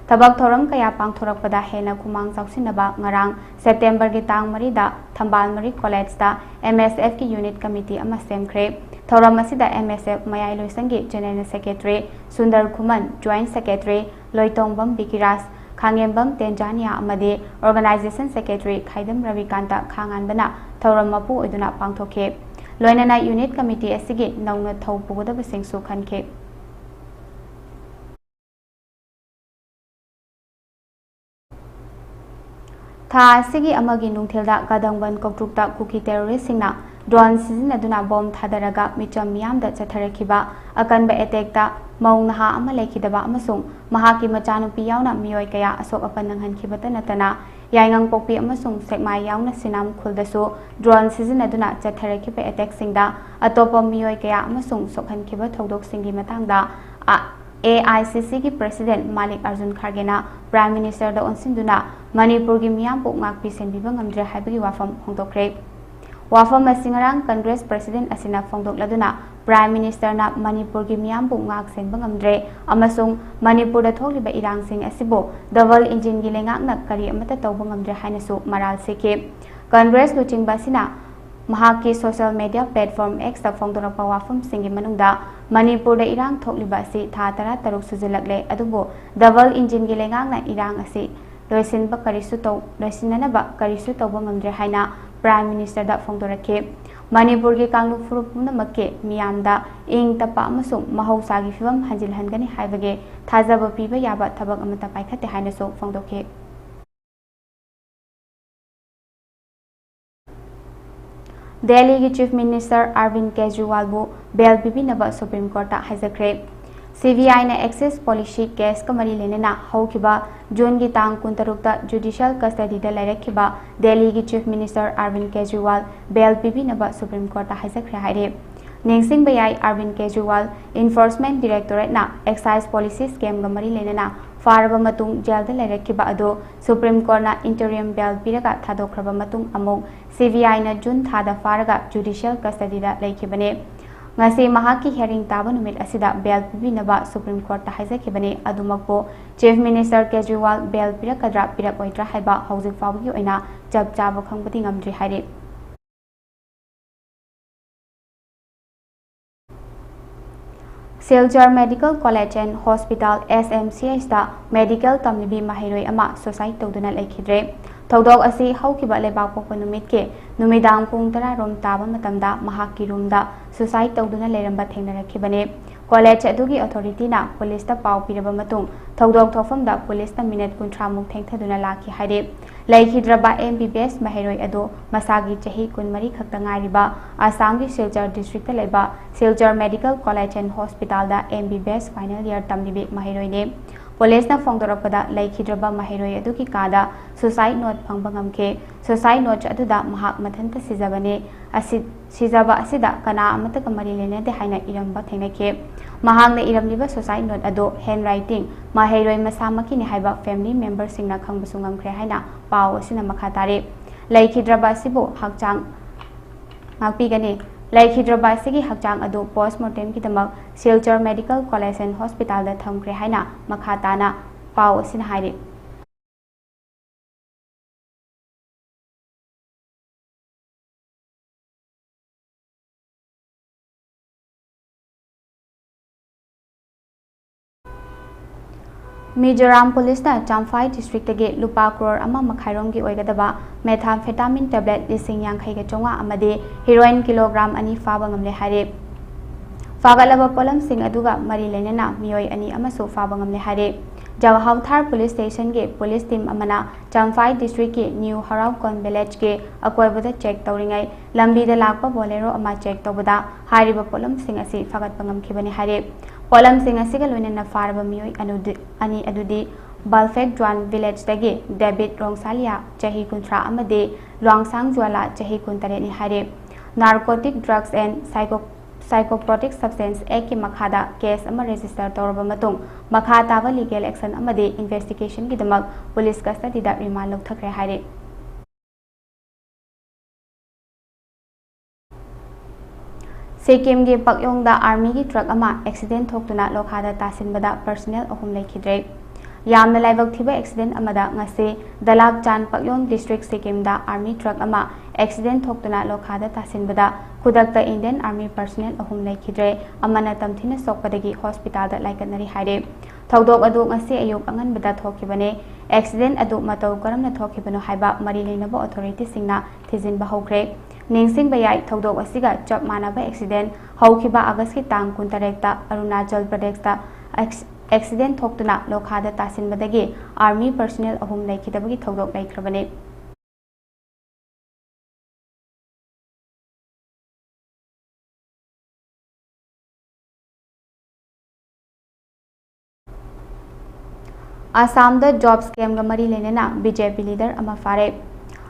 ꯊꯕꯛ ꯊꯧꯔꯝ ꯀꯌꯥ ꯄꯥꯡꯊꯣꯔꯛꯄꯗ ꯍꯦꯟꯅ ꯈꯨꯃꯥꯡ ꯆꯥꯎꯁꯤꯟꯅꯕ ꯉꯔꯥꯡ ꯁꯦꯞꯇꯦꯝꯕꯔꯒꯤ ꯇꯥꯡ ꯃꯔꯤꯗ ꯊꯝꯕꯥꯜ ꯃꯔꯤ ꯀꯣꯂꯦꯖꯇ ꯑꯦꯝ ꯑꯦꯁ ꯑꯦꯐꯀꯤ ꯌꯨꯅꯤꯠ ꯀꯃꯤꯇꯤ ꯑꯃ ꯁꯦꯝꯈ꯭ꯔꯦ꯫ ꯊꯧꯔꯝ ꯑꯁꯤꯗ ꯑꯦꯝ ꯑꯦꯁ ꯑꯦꯐ ꯃꯌꯥꯏ ꯂꯣꯏꯁꯪꯒꯤ ꯖꯦꯅꯦꯔꯦꯜ ꯁꯦꯀ꯭ꯔꯦꯇꯔꯤ ꯁꯨꯟꯗꯔ ꯈꯨꯃꯟ, ꯖꯣꯏꯟꯠ ꯁꯦꯀ꯭ꯔꯦꯇꯔꯤ ꯂꯣꯏꯇꯣꯡꯕꯝ ꯕꯤꯀꯤꯔꯥꯖ, ꯈꯥꯉꯦꯝꯕꯝ ꯇꯦꯟꯖꯥꯅꯤꯌꯥ ꯑꯃꯗꯤ ꯑꯣꯔꯒꯅꯥꯏꯖꯦꯁꯟ ꯁꯦꯀ꯭ꯔꯦꯇꯔꯤ ꯈꯥꯏꯗꯝ ꯔꯕꯤꯀꯥꯟꯇ ꯈꯥꯉꯥꯟꯕꯅ ꯊꯧꯔꯝ ꯃꯄꯨ ꯑꯣꯏꯗꯨꯅ ꯄꯥꯡꯊꯣꯛꯈꯤ꯫ ꯂꯣꯏꯅꯅ ꯌꯨꯅꯤꯠ ꯀꯃꯤꯇꯤ ꯑꯁꯤꯒꯤ ꯅꯧꯅ ꯊꯧ ꯄꯨꯒꯗꯕꯁꯤꯡꯁꯨ ꯈꯟꯈꯤ꯫ ꯊꯥ ꯑꯁꯤꯒꯤ ꯑꯃꯒꯤ ꯅꯨꯡꯊꯤꯜꯗ ꯀꯗꯪꯕꯟ ꯀꯧꯇ꯭ꯔꯨꯛꯇ ꯀꯨꯀꯤ ꯇꯦꯔꯣꯔꯤꯁꯁꯤꯡꯅ ꯗ꯭ꯔꯣꯟ ꯁꯤꯖꯤꯟꯅꯗꯨꯅ ꯕꯣꯝ ꯊꯥꯗꯔꯒ ꯃꯤꯆꯝ ꯃꯤꯌꯥꯝꯗ ꯆꯠꯊꯔꯛꯈꯤꯕ ꯑꯀꯟꯕ ꯑꯦꯇꯦꯛꯇ ꯃꯧ ꯅꯍꯥ ꯑꯃ ꯂꯩꯈꯤꯗꯕ ꯑꯃꯁꯨꯡ ꯃꯍꯥꯛꯀꯤ ꯃꯆꯥꯅꯨꯄꯤ ꯌꯥꯎꯅ ꯃꯤꯑꯣꯏ ꯀꯌꯥ ꯑꯁꯣꯛ ꯑꯄꯟ ꯅꯪꯍꯟꯈꯤꯕꯇ ꯅꯠꯇꯅ, ꯌꯥꯏꯉꯪꯄꯣꯛꯄꯤ ꯑꯃꯁꯨꯡ ꯁꯦꯛꯃꯥꯏ ꯌꯥꯎꯅ ꯁꯤꯅꯥꯝ ꯈꯨꯜꯗꯁꯨ ꯗ꯭ꯔꯣꯟ ꯁꯤꯖꯤꯟꯅꯗꯨꯅ ꯆꯠꯊꯔꯛꯈꯤꯕ ꯑꯦꯇꯦꯛꯁꯤꯡꯗ ꯑꯇꯣꯞꯄ ꯃꯤꯑꯣꯏ ꯀꯌꯥ ꯑꯃꯁꯨꯡ ꯁꯣꯛꯍꯟꯈꯤꯕ ꯊꯧꯗꯣꯛꯁꯤꯡꯒꯤ ꯃꯇꯥꯡꯗ ꯑ-, ꯑꯦ ꯑꯥꯏ ꯁꯤ ꯁꯤꯒꯤ President ꯃꯥꯂꯤꯛ ꯑꯔꯖꯨꯟ ꯈꯥꯔꯒꯦꯅ Prime Ministerꯗ ꯑꯣꯟꯁꯤꯟꯗꯨꯅ ꯃꯅꯤꯄꯨꯔꯒꯤ ꯃꯤꯌꯥꯝꯕꯨ ꯉꯥꯛꯄꯤ ꯁꯦꯟꯕꯤꯕ ꯉꯝꯗ꯭ꯔꯦ ꯍꯥꯏꯕꯒꯤ ꯋꯥꯐꯝ ꯐꯣꯡꯗꯣꯛꯈ꯭ꯔꯦ꯫ ꯋꯥꯐꯝ ꯑꯁꯤ ꯉꯔꯥꯡ Congress President ꯑꯁꯤꯅ ꯐꯣꯡꯗꯣꯛꯂꯗꯨꯅ, Prime Ministerꯅ ꯃꯅꯤꯄꯨꯔꯒꯤ ꯃꯤꯌꯥꯝꯕꯨ ꯉꯥꯛ ꯁꯦꯟꯕ ꯉꯝꯗ꯭ꯔꯦ ꯑꯃꯁꯨꯡ ꯃꯅꯤꯄꯨꯔꯗ ꯊꯣꯛꯂꯤꯕ ꯏꯔꯥꯡꯁꯤꯡ ꯑꯁꯤꯕꯨ double engineꯒꯤ ꯂꯩꯉꯥꯛꯅ ꯀꯔꯤ ꯑꯃꯠꯇ ꯇꯧꯕ ꯉꯝꯗ꯭ꯔꯦ ꯍꯥꯏꯅꯁꯨ ꯃꯔꯥꯜ ꯁꯤꯈꯤ꯫ Congress ꯂꯨꯆꯤꯡꯕ ꯑꯁꯤꯅ ꯃꯍꯥꯛꯀꯤ social media platform Xꯇ ꯐꯣꯡꯗꯣꯔꯛꯄ ꯋꯥꯐꯝꯁꯤꯡꯒꯤ ꯃꯅꯨꯡꯗ ꯃꯅꯤꯄꯨꯔꯗ ꯏꯔꯥꯡ ꯊꯣꯛꯂꯤꯕ ꯑꯁꯤ ꯊꯥ ꯇꯔꯥꯇꯔꯨꯛ ꯁꯨꯖꯤꯜꯂꯛꯂꯦ, ꯑꯗꯨꯕꯨ double engineꯒꯤ ꯂꯩꯉꯥꯛꯅ ꯏꯔꯥꯡ ꯑꯁꯤ ꯂꯣꯏꯁꯤꯟꯕ ꯀꯔꯤꯁꯨ ꯇꯧ-, ꯂꯣꯏꯁꯤꯟꯅꯅꯕ ꯀꯔꯤꯁꯨ ꯇꯧꯕ ꯉꯝꯗ꯭ꯔꯦ ꯍꯥꯏꯅ Prime Ministerꯗ ꯐꯣꯡꯗꯣꯔꯛꯈꯤ꯫ ꯃꯅꯤꯄꯨꯔꯒꯤ ꯀꯥꯡꯂꯨꯞ ꯐꯨꯔꯨꯞ ꯄꯨꯝꯅꯃꯛꯀꯤ ꯃꯤꯌꯥꯝꯗ ꯏꯪ ꯇꯞꯄ ꯑꯃꯁꯨꯡ ꯃꯍꯧꯁꯥꯒꯤ ꯐꯤꯕꯝ ꯍꯟꯖꯤꯜꯍꯟꯒꯅꯤ ꯍꯥꯏꯕꯒꯤ ꯊꯥꯖꯕ ꯄꯤꯕ ꯌꯥꯕ ꯊꯕꯛ ꯑꯃꯠꯇ ꯄꯥꯏꯈꯠꯇꯦ ꯍꯥꯏꯅꯁꯨ ꯐꯣꯡꯗꯣꯛꯈꯤ꯫ ꯗꯦꯜꯂꯤꯒꯤ Chief Minister ꯑꯔꯕꯤꯟ ꯀꯦꯖ꯭ꯔꯤꯋꯥꯜꯕꯨ bail ꯄꯤꯕꯤꯅꯕ Supreme Courtꯇ ꯍꯥꯏꯖꯈ꯭ꯔꯦ꯫ C B ꯑꯥꯏꯅ Axis Policy caseꯀ ꯃꯔꯤ ꯂꯩꯅꯅ ꯍꯧꯈꯤꯕ ꯖꯨꯟꯒꯤ ꯇꯥꯡ ꯀꯨꯟꯇꯔꯨꯛꯇ judicial custodyꯗ ꯂꯩꯔꯛꯈꯤꯕ ꯗꯦꯜꯂꯤꯒꯤ Chief Minister ꯑꯔꯕꯤꯟ ꯀꯦꯖ꯭ꯔꯤꯋꯥꯜ bail ꯄꯤꯕꯤꯅꯕ Supreme Courtꯇ ꯍꯥꯏꯖꯈ꯭ꯔꯦ ꯍꯥꯏꯔꯤ꯫ ꯅꯤꯡꯁꯤꯡꯕ ꯌꯥꯏ, ꯑꯔꯕꯤꯟ ꯀꯦꯖ꯭ꯔꯤꯋꯥꯜ Enforcement Directorateꯅ excise policy scamꯒ ꯃꯔꯤ ꯂꯩꯅꯅ ꯐꯥꯔꯕ ꯃꯇꯨꯡ jailꯗ ꯂꯩꯔꯛꯈꯤꯕ ꯑꯗꯨ Supreme Courtꯅ interim bail ꯄꯤꯔꯒ ꯊꯥꯗꯣꯛꯈ꯭ꯔꯕ ꯃꯇꯨꯡ ꯑꯃꯨꯛ ꯁꯤ ꯕꯤ ꯑꯥꯏꯅ ꯖꯨꯟ ꯊꯥꯗ ꯐꯥꯔꯒ judicial custodyꯗ ꯂꯩꯈꯤꯕꯅꯤ꯫ ꯉꯁꯤ ꯃꯍꯥꯛꯀꯤ hearing ꯇꯥꯕ ꯅꯨꯃꯤꯠ ꯑꯁꯤꯗ bail ꯄꯤꯕꯤꯅꯕ Supreme Courtꯇ ꯍꯥꯏꯖꯈꯤꯕꯅꯤ꯫ ꯑꯗꯨꯃꯛꯄꯨ Chief Minister ꯀꯦꯖ꯭ꯔꯤꯋꯥꯜ bail ꯄꯤꯔꯛꯀꯗ꯭ꯔꯥ ꯄꯤꯔꯛꯑꯣꯏꯗ꯭ꯔꯥ ꯍꯥꯏꯕ ꯍꯧꯖꯤꯛ ꯐꯥꯎꯕꯒꯤ ꯑꯣꯏꯅ ꯆꯞ ꯆꯥꯕ ꯈꯪꯕꯗꯤ ꯉꯝꯗ꯭ꯔꯤ ꯍꯥꯏꯔꯤ꯫ Silchar Medical College and Hospital, S M C Hꯇ medical ꯇꯝꯂꯤꯕꯤ ꯃꯍꯩꯔꯣꯏ ꯑꯃ suicide ꯇꯧꯗꯨꯅ ꯂꯩꯈꯤꯗ꯭ꯔꯦ꯫ ꯊꯧꯗꯣꯛ ꯑꯁꯤ ꯍꯧꯈꯤꯕ ꯂꯩꯕꯥꯛꯄꯣꯛꯄ ꯅꯨꯃꯤꯠꯀꯤ ꯅꯨꯃꯤꯗꯥꯡ ꯄꯨꯡ ꯇꯔꯥ ꯔꯣꯝ ꯇꯥꯕ ꯃꯇꯝꯗ ꯃꯍꯥꯛꯀꯤ roomꯗ suicide ꯇꯧꯗꯨꯅ ꯂꯩꯔꯝꯕ ꯊꯦꯡꯅꯔꯛꯈꯤꯕꯅꯤ꯫ College ꯑꯗꯨꯒꯤ authorityꯅ policeꯇ ꯄꯥꯎ ꯄꯤꯔꯕ ꯃꯇꯨꯡ, ꯊꯧꯗꯣꯛ ꯊꯣꯛꯐꯝꯗ policeꯅ minute ꯀꯨꯟꯊ꯭ꯔꯥ ꯃꯨꯛ ꯊꯦꯡꯊꯗꯨꯅ ꯂꯥꯛꯈꯤ ꯍꯥꯏꯔꯤ꯫ ꯂꯩꯈꯤꯗ꯭ꯔꯕ M B B S ꯃꯍꯩꯔꯣꯏ ꯑꯗꯨ ꯃꯁꯥꯒꯤ ꯆꯍꯤ ꯀꯨꯟꯃꯔꯤ ꯈꯛꯇ ꯉꯥꯏꯔꯤꯕ ꯑꯁꯥꯝꯒꯤ ꯁꯤꯜꯆꯔ districtꯇ ꯂꯩꯕ Silchar Medical College and Hospitalꯗ M B B S final year ꯇꯝꯂꯤꯕꯤ ꯃꯍꯩꯔꯣꯏꯅꯤ꯫ Policeꯅ ꯐꯣꯡꯗꯣꯔꯛꯄꯗ, ꯂꯩꯈꯤꯗ꯭ꯔꯕ ꯃꯍꯩꯔꯣꯏ ꯑꯗꯨꯒꯤ ꯀꯥꯗ suicide note ꯐꯪꯕ ꯉꯝꯈꯤ꯫ Suicide note ꯑꯗꯨꯗ ꯃꯍꯥꯛ ꯃꯊꯟꯇ ꯁꯤꯖꯕꯅꯤ꯫ ꯑꯁꯤ ꯁꯤꯖꯕ ꯑꯁꯤꯗ ꯀꯅꯥ ꯑꯃꯠꯇꯒ ꯃꯔꯤ ꯂꯩꯅꯗꯦ ꯍꯥꯏꯅ ꯏꯔꯝꯕ ꯊꯦꯡꯅꯈꯤ꯫ ꯃꯍꯥꯛꯅ ꯏꯔꯝꯂꯤꯕ suicide note ꯑꯗꯨ handwriting ꯃꯍꯩꯔꯣꯏ ꯃꯁꯥꯃꯛꯀꯤꯅꯤ ꯍꯥꯏꯕ family memberꯁꯤꯡꯅ ꯈꯪꯕꯁꯨ ꯉꯝꯈ꯭ꯔꯦ ꯍꯥꯏꯅ ꯄꯥꯎ ꯑꯁꯤꯅ ꯃꯈꯥ ꯇꯥꯔꯤ꯫ ꯂꯩꯈꯤꯗ꯭ꯔꯕ ꯑꯁꯤꯕꯨ ꯍꯛꯆꯥꯡ ꯉꯥꯛꯄꯤꯒꯅꯤ꯫ ꯂꯩꯈꯤꯗ꯭ꯔꯕ ꯑꯁꯤꯒꯤ ꯍꯛꯆꯥꯡ ꯑꯗꯨ post mortemꯒꯤꯗꯃꯛ Silchar Medical College and Hospitalꯗ ꯊꯝꯈ꯭ꯔꯦ ꯍꯥꯏꯅ ꯃꯈꯥ ꯇꯥꯅ ꯄꯥꯎ ꯑꯁꯤꯅ ꯍꯥꯏꯔꯤ꯫ ꯃꯤꯖꯣꯔꯥꯝ ꯄꯨꯂꯤꯁꯅ ꯆꯝꯐꯥꯏ districtꯇꯒꯤ ꯂꯨꯄꯥ ꯀ꯭ꯔꯣꯔ ꯑꯃ ꯃꯈꯥꯏꯔꯣꯝꯒꯤ ꯑꯣꯏꯒꯗꯕ methamphetamine tablet ꯂꯤꯁꯤꯡ ꯌꯥꯡꯈꯩꯒ ꯆꯥꯝꯃꯉꯥ ꯑꯃꯗꯤ heroin kilogram ꯑꯅꯤ ꯐꯥꯕ ꯉꯝꯂꯦ ꯍꯥꯏꯔꯦ꯫ ꯐꯥꯒꯠꯂꯕ ꯄꯣꯠꯂꯝꯁꯤꯡ ꯑꯗꯨꯒ ꯃꯔꯤ ꯂꯩꯅꯅ ꯃꯤꯑꯣꯏ ꯑꯅꯤ ꯑꯃꯁꯨ ꯐꯥꯕ ꯉꯝꯂꯦ ꯍꯥꯏꯔꯦ꯫ ꯖꯒꯍꯥꯎꯊꯥꯔ police stationꯒꯤ police team ꯑꯃꯅ ꯆꯝꯐꯥꯏ districtꯀꯤ New ꯍꯔꯥꯎꯀꯣꯟ villageꯀꯤ ꯑꯀꯣꯏꯕꯗ check ꯇꯧꯔꯤꯉꯩ ꯂꯝꯕꯤꯗ ꯂꯥꯛꯄ Bolero ꯑꯃ check ꯇꯧꯕꯗ ꯍꯥꯏꯔꯤꯕ ꯄꯣꯠꯂꯝꯁꯤꯡ ꯑꯁꯤ ꯐꯥꯒꯠꯄ ꯉꯝꯈꯤꯕꯅꯤ ꯍꯥꯏꯔꯦ꯫ ꯄꯣꯠꯂꯝꯁꯤꯡ ꯑꯁꯤꯒ ꯂꯣꯏꯅꯅ ꯐꯥꯔꯕ ꯃꯤꯑꯣꯏ ꯑꯅꯨꯗꯤ-, ꯑꯅꯤ ꯑꯗꯨꯗꯤ Balphek Juan villageꯇꯒꯤ David ꯔꯣꯡꯁꯥꯂꯤꯌꯥ, ꯆꯍꯤ ꯀꯨꯟꯊ꯭ꯔꯥ, ꯑꯃꯗꯤ ꯂ꯭ꯋꯥꯡꯁꯥꯡ ꯖꯨꯋꯥꯂꯥ, ꯆꯍꯤ ꯀꯨꯟꯇꯔꯦꯠꯅꯤ ꯍꯥꯏꯔꯦ꯫ Narcotic Drugs and Psycho-, Psychotropic Substance Actꯀꯤ ꯃꯈꯥꯗ case ꯑꯃ register ꯇꯧꯔꯕ ꯃꯇꯨꯡ, ꯃꯈꯥ ꯇꯥꯕ legal action ꯑꯃꯗꯤ investigationꯒꯤꯗꯃꯛ police custodyꯗ remand ꯂꯧꯊꯈ꯭ꯔꯦ ꯍꯥꯏꯔꯦ꯫ ꯁꯤꯛꯀꯤꯝꯒꯤ ꯄꯛꯌꯣꯡꯗ armyꯒꯤ truck ꯑꯃ accident ꯊꯣꯛꯇꯨꯅ ꯂꯣꯈꯥꯗ ꯇꯥꯁꯤꯟꯕꯗ personnel ꯑꯍꯨꯝ ꯂꯩꯈꯤꯗ꯭ꯔꯦ꯫ ꯌꯥꯝꯅ ꯂꯥꯏꯕꯛ ꯊꯤꯕ accident ꯑꯃꯗ ꯉꯁꯤ ꯗꯂꯥꯞꯆꯥꯟ ꯄꯛꯌꯣꯡ district ꯁꯤꯛꯀꯤꯝꯗ army truck ꯑꯃ accident ꯊꯣꯛꯇꯨꯅ ꯂꯣꯈꯥꯗ ꯇꯥꯁꯤꯟꯕꯗ ꯈꯨꯗꯛꯇ Indian Army personnel ꯑꯍꯨꯝ ꯂꯩꯈꯤꯗ꯭ꯔꯦ, ꯑꯃꯅ ꯇꯝꯊꯤꯅ ꯁꯣꯛꯄꯗꯒꯤ hospitalꯗ ꯂꯥꯏꯀꯠꯅꯔꯤ ꯍꯥꯏꯔꯦ꯫ ꯊꯧꯗꯣꯛ ꯑꯗꯨ ꯉꯁꯤ ꯑꯌꯨꯛ ꯑꯉꯟꯕꯗ ꯊꯣꯛꯈꯤꯕꯅꯦ꯫ Accident ꯑꯗꯨ ꯃꯇꯧ ꯀꯔꯝꯅ ꯊꯣꯛꯈꯤꯕꯅꯣ ꯍꯥꯏꯕ ꯃꯔꯤ ꯂꯩꯅꯕ authorityꯁꯤꯡꯅ ꯊꯤꯖꯤꯟꯕ ꯍꯧꯈ꯭ꯔꯦ꯫ ꯅꯤꯡꯁꯤꯡꯕ ꯌꯥꯏ, ꯊꯧꯗꯣꯛ ꯑꯁꯤꯒ ꯆꯞ ꯃꯥꯟꯅꯕ accident ꯍꯧꯈꯤꯕ Augustꯀꯤ ꯇꯥꯡ ꯀꯨꯟꯇꯔꯦꯠꯇ ꯑꯔꯨꯅꯥꯆꯜ ꯄ꯭ꯔꯗꯦꯁꯇ ꯑꯦꯛꯁ-, accident ꯊꯣꯛꯇꯨꯅ ꯂꯣꯈꯥꯗ ꯇꯥꯁꯤꯟꯕꯗꯒꯤ army personnel ꯑꯍꯨꯝ ꯂꯩꯈꯤꯗꯕꯒꯤ ꯊꯧꯗꯣꯛ ꯂꯩꯈ꯭ꯔꯕꯅꯤ꯫ ꯑꯁꯥꯝꯗ job scamꯒ ꯃꯔꯤ ꯂꯩꯅꯅ BJP leader ꯑꯃ ꯐꯥꯔꯦ꯫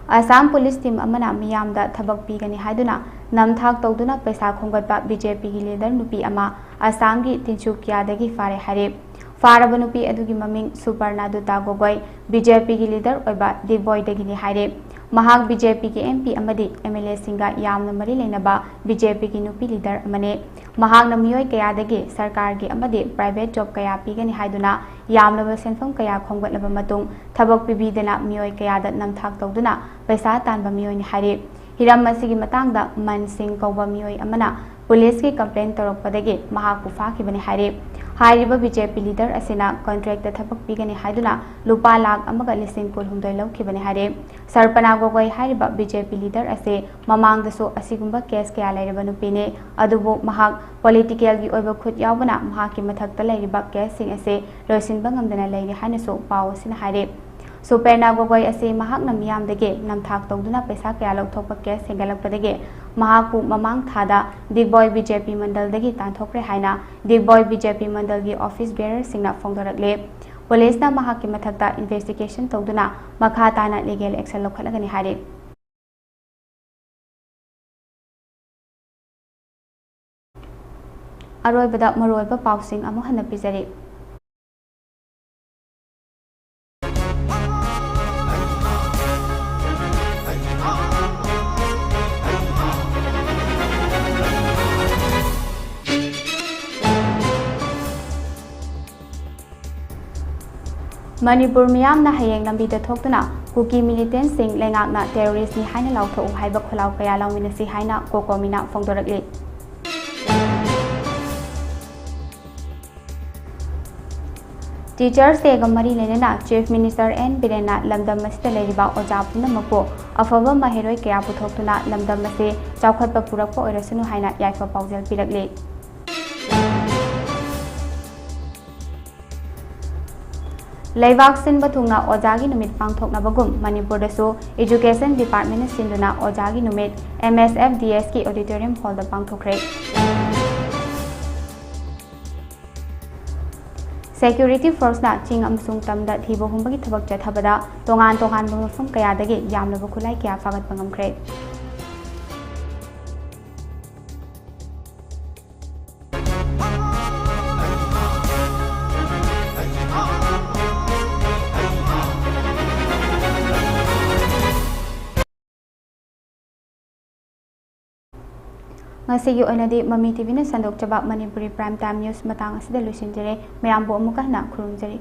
ꯑꯁꯥꯝ ꯄꯨꯂꯤꯁ ꯇꯤꯝ ꯑꯃꯅ ꯃꯤꯌꯥꯝꯗ ꯊꯕꯛ ꯄꯤꯒꯅꯤ ꯍꯥꯏꯗꯨꯅ ꯅꯝꯊꯥꯛ ꯇꯧꯗꯨꯅ ꯄꯩꯁꯥ ꯈꯣꯝꯒꯠꯄ ꯕꯤ ꯖꯦ ꯄꯤꯒꯤ ꯂꯤꯗꯔ ꯅꯨꯄꯤ ꯑꯃ ꯑꯁꯥꯝꯒꯤ ꯇꯤꯟꯁꯨꯀꯤꯌꯥꯗꯒꯤ ꯐꯥꯔꯦ ꯍꯥꯏꯔꯦ꯫ ꯐꯥꯔꯕ ꯅꯨꯄꯤ ꯑꯗꯨꯒꯤ ꯃꯃꯤꯡ ꯁꯨꯄꯔꯅꯥꯗꯨꯇꯥ ꯒꯣꯒꯣꯏ, ꯕꯤ ꯖꯦ ꯄꯤꯒꯤ ꯂꯤꯗꯔ ꯑꯣꯏꯕ ꯗꯤꯒꯕꯣꯏꯗꯒꯤꯅꯤ ꯍꯥꯏꯔꯦ꯫ ꯃꯍꯥꯛ ꯕꯤ ꯖꯦ ꯄꯤꯒꯤ ꯑꯦꯝ ꯄꯤ ꯑꯃꯗꯤ ꯑꯦꯝ ꯑꯦꯜ ꯑꯦꯁꯤꯡꯒ ꯌꯥꯝꯅ ꯃꯔꯤ ꯂꯩꯅꯕ ꯕꯤ ꯖꯦ ꯄꯤꯒꯤ ꯅꯨꯄꯤ ꯂꯤꯗꯔ ꯑꯃꯅꯤ꯫ ꯃꯍꯥꯛꯅ ꯃꯤꯑꯣꯏ ꯀꯌꯥꯗꯒꯤ ꯁꯔꯀꯥꯔꯒꯤ ꯑꯃꯗꯤ ꯄ꯭ꯔꯥꯏꯚꯦꯠ ꯖꯣꯕ ꯀꯌꯥ ꯄꯤꯒꯅꯤ ꯍꯥꯏꯗꯨꯅ ꯌꯥꯝꯂꯕ ꯁꯦꯟꯐꯝ ꯀꯌꯥ ꯈꯣꯝꯒꯠꯂꯕ ꯃꯇꯨꯡ, ꯊꯕꯛ ꯄꯤꯕꯤꯗꯅ ꯃꯤꯑꯣꯏ ꯀꯌꯥꯗ ꯅꯝꯊꯥꯛ ꯇꯧꯗꯨꯅ ꯄꯩꯁꯥ ꯇꯥꯟꯕ ꯃꯤꯑꯣꯏꯅꯤ ꯍꯥꯏꯔꯤ꯫ ꯍꯤꯔꯝ ꯑꯁꯤꯒꯤ ꯃꯇꯥꯡꯗ ꯃꯟ ꯁꯤꯡ ꯀꯧꯕ ꯃꯤꯑꯣꯏ ꯑꯃꯅ ꯄꯨꯂꯤꯁꯀꯤ ꯀꯝꯄ꯭ꯂꯦꯟ ꯇꯧꯔꯛꯄꯗꯒꯤ ꯃꯍꯥꯛꯄꯨ ꯐꯥꯈꯤꯕꯅꯤ ꯍꯥꯏꯔꯤ꯫ ꯍꯥꯏꯔꯤꯕ ꯕꯤ ꯖꯦ ꯄꯤ ꯂꯤꯗꯔ ꯑꯁꯤꯅ ꯀꯟꯇ꯭ꯔꯦꯛꯇ ꯊꯕꯛ ꯄꯤꯒꯅꯤ ꯍꯥꯏꯗꯨꯅ ꯂꯨꯄꯥ ꯂꯥꯈ ꯑꯃꯒ ꯂꯤꯁꯤꯡ ꯀꯨꯟꯍꯨꯝꯗꯣꯏ ꯂꯧꯈꯤꯕꯅꯤ ꯍꯥꯏꯔꯤ꯫ ꯁꯔꯄꯅꯥ ꯒꯣꯒꯣꯏ ꯍꯥꯏꯔꯤꯕ ꯕꯤ ꯖꯦ ꯄꯤ ꯂꯤꯗꯔ ꯑꯁꯤ ꯃꯃꯥꯡꯗꯁꯨ ꯑꯁꯤꯒꯨꯝꯕ ꯀꯦꯁ ꯀꯌꯥ ꯂꯩꯔꯕ ꯅꯨꯄꯤꯅꯤ꯫ ꯑꯗꯨꯕꯨ ꯃꯍꯥꯛ ꯄꯣꯂꯤꯇꯤꯀꯦꯜꯒꯤ ꯑꯣꯏꯕ ꯈꯨꯠ ꯌꯥꯎꯕꯅ ꯃꯍꯥꯛꯀꯤ ꯃꯊꯛꯇ ꯂꯩꯔꯤꯕ ꯀꯦꯁꯁꯤꯡ ꯑꯁꯤ ꯂꯣꯏꯁꯤꯟꯕ ꯉꯝꯗꯅ ꯂꯩꯔꯤ ꯍꯥꯏꯅꯁꯨ ꯄꯥꯎ ꯑꯁꯤꯅ ꯍꯥꯏꯔꯤ꯫ ꯁꯨꯄꯔꯅꯥ ꯒꯣꯒꯣꯏ ꯑꯁꯤ ꯃꯍꯥꯛꯅ ꯃꯤꯌꯥꯝꯗꯒꯤ ꯅꯝꯊꯥꯛ ꯇꯧꯗꯨꯅ ꯄꯩꯁꯥ ꯀꯌꯥ ꯂꯧꯊꯣꯛꯄ ꯀꯦꯁ ꯍꯦꯟꯒꯠꯂꯛꯄꯗꯒꯤ ꯃꯍꯥꯛꯄꯨ ꯃꯃꯥꯡ ꯊꯥꯗ ꯗꯤꯒꯕꯣꯏ ꯕꯤ ꯖꯦ ꯄꯤ ꯃꯟꯗꯜꯗꯒꯤ ꯇꯥꯟꯊꯣꯛꯈ꯭ꯔꯦ ꯍꯥꯏꯅ ꯗꯤꯒꯕꯣꯏ ꯕꯤ ꯖꯦ ꯄꯤ ꯃꯟꯗꯜꯒꯤ ꯑꯣꯐꯤꯁ ꯕꯦꯔꯔꯁꯤꯡꯅ ꯐꯣꯡꯗꯣꯔꯛꯂꯦ꯫ ꯄꯨꯂꯤꯁꯅ ꯃꯍꯥꯛꯀꯤ ꯃꯊꯛꯇ ꯏꯟꯚꯦꯁꯇꯤꯒꯦꯁꯟ ꯇꯧꯗꯨꯅ ꯃꯈꯥ ꯇꯥꯅ ꯂꯤꯒꯦꯜ ꯑꯦꯛꯁꯟ ꯂꯧꯈꯠꯂꯒꯅꯤ ꯍꯥꯏꯔꯤ꯫ ꯑꯔꯣꯏꯕꯗ ꯃꯔꯨꯑꯣꯏꯕ ꯄꯥꯎꯁꯤꯡ ꯑꯃꯨꯛ ꯍꯟꯅ ꯄꯤꯖꯔꯤ꯫ ꯃꯅꯤꯄꯨꯔ ꯃꯤꯌꯥꯝꯅ ꯍꯌꯦꯡ ꯂꯝꯕꯤꯗ ꯊꯣꯛꯇꯨꯅ ꯀꯨꯀꯤ ꯃꯤꯂꯤꯇꯦꯟꯁꯤꯡ ꯂꯩꯉꯥꯛꯅ ꯇꯦꯔꯣꯔꯤꯁ꯭ꯠꯅꯤ ꯍꯥꯏꯅ ꯂꯥꯎꯊꯣꯛꯎ ꯍꯥꯏꯕ ꯈꯣꯜꯂꯥꯎ ꯀꯌꯥ ꯂꯥꯎꯃꯤꯟꯅꯁꯤ ꯍꯥꯏꯅ ꯀꯣꯀꯣꯃꯤꯅ ꯐꯣꯡꯗꯣꯔꯛꯂꯤ꯫ ꯇꯤꯆꯔꯁ ꯗꯦꯒ ꯃꯔꯤ ꯂꯩꯅꯅ ꯆꯤꯐ ꯃꯤꯅꯤꯁꯇꯔ ꯑꯦꯟ ꯕꯤꯔꯦꯟꯅ ꯂꯝꯗꯝ ꯑꯁꯤꯗ ꯂꯩꯔꯤꯕ ꯑꯣꯖꯥ ꯄꯨꯝꯅꯃꯛꯄꯨ ꯑꯐꯕ ꯃꯍꯩꯔꯣꯏ ꯀꯌꯥ ꯄꯨꯊꯣꯛꯇꯨꯅ ꯂꯝꯗꯝ ꯑꯁꯤ ꯆꯥꯎꯈꯠꯄ ꯄꯨꯔꯛꯄ ꯑꯣꯏꯔꯁꯅꯨ ꯍꯥꯏꯅ ꯌꯥꯏꯐ ꯄꯥꯎꯖꯦꯜ ꯄꯤꯔꯛꯂꯤ꯫ ꯂꯩꯕꯥꯛ ꯁꯤꯟꯕ ꯊꯨꯡꯅ ꯑꯣꯖꯥꯒꯤ ꯅꯨꯃꯤꯠ ꯄꯥꯡꯊꯣꯛꯅꯕꯒꯨꯝ ꯃꯅꯤꯄꯨꯔꯗꯁꯨ ꯏꯖꯨꯀꯦꯁꯟ ꯗꯤꯄꯥꯔꯠꯃꯦꯟꯅ ꯁꯤꯟꯗꯨꯅ ꯑꯣꯖꯥꯒꯤ ꯅꯨꯃꯤꯠ ꯑꯦꯝ ꯑꯦꯁ ꯑꯦꯐ ꯗꯤ ꯑꯦꯁꯀꯤ ꯑꯣꯗꯤꯇꯣꯔꯤꯌꯝ ꯍꯣꯜꯗ ꯄꯥꯡꯊꯣꯛꯈ꯭ꯔꯦ꯫ Security forceꯅ ꯆꯤꯡ ꯑꯃꯁꯨꯡ ꯇꯝꯗ ꯊꯤꯕ ꯍꯨꯝꯕꯒꯤ ꯊꯕꯛ ꯆꯠꯊꯕꯗ ꯇꯣꯉꯥꯟ ꯇꯣꯉꯥꯟꯕ ꯃꯐꯝ ꯀꯌꯥꯗꯒꯤ ꯌꯥꯝꯂꯕ ꯈꯨꯠꯂꯥꯏ ꯀꯌꯥ ꯐꯥꯒꯠꯄ ꯉꯝꯈ꯭ꯔꯦ꯫ ꯉꯁꯤꯒꯤ ꯑꯣꯏꯅꯗꯤ ꯃꯃꯤ ꯇꯤꯚꯤꯅ ꯁꯟꯗꯣꯛꯆꯕ ꯃꯅꯤꯄꯨꯔꯤ Prime Time News ꯃꯇꯥꯡ ꯑꯁꯤꯗ ꯂꯣꯏꯁꯤꯟꯖꯔꯦ꯫ ꯃꯌꯥꯝꯕꯨ ꯑꯃꯨꯛꯀ ꯍꯟꯅ ꯈꯨꯔꯨꯝꯖꯔꯤ꯫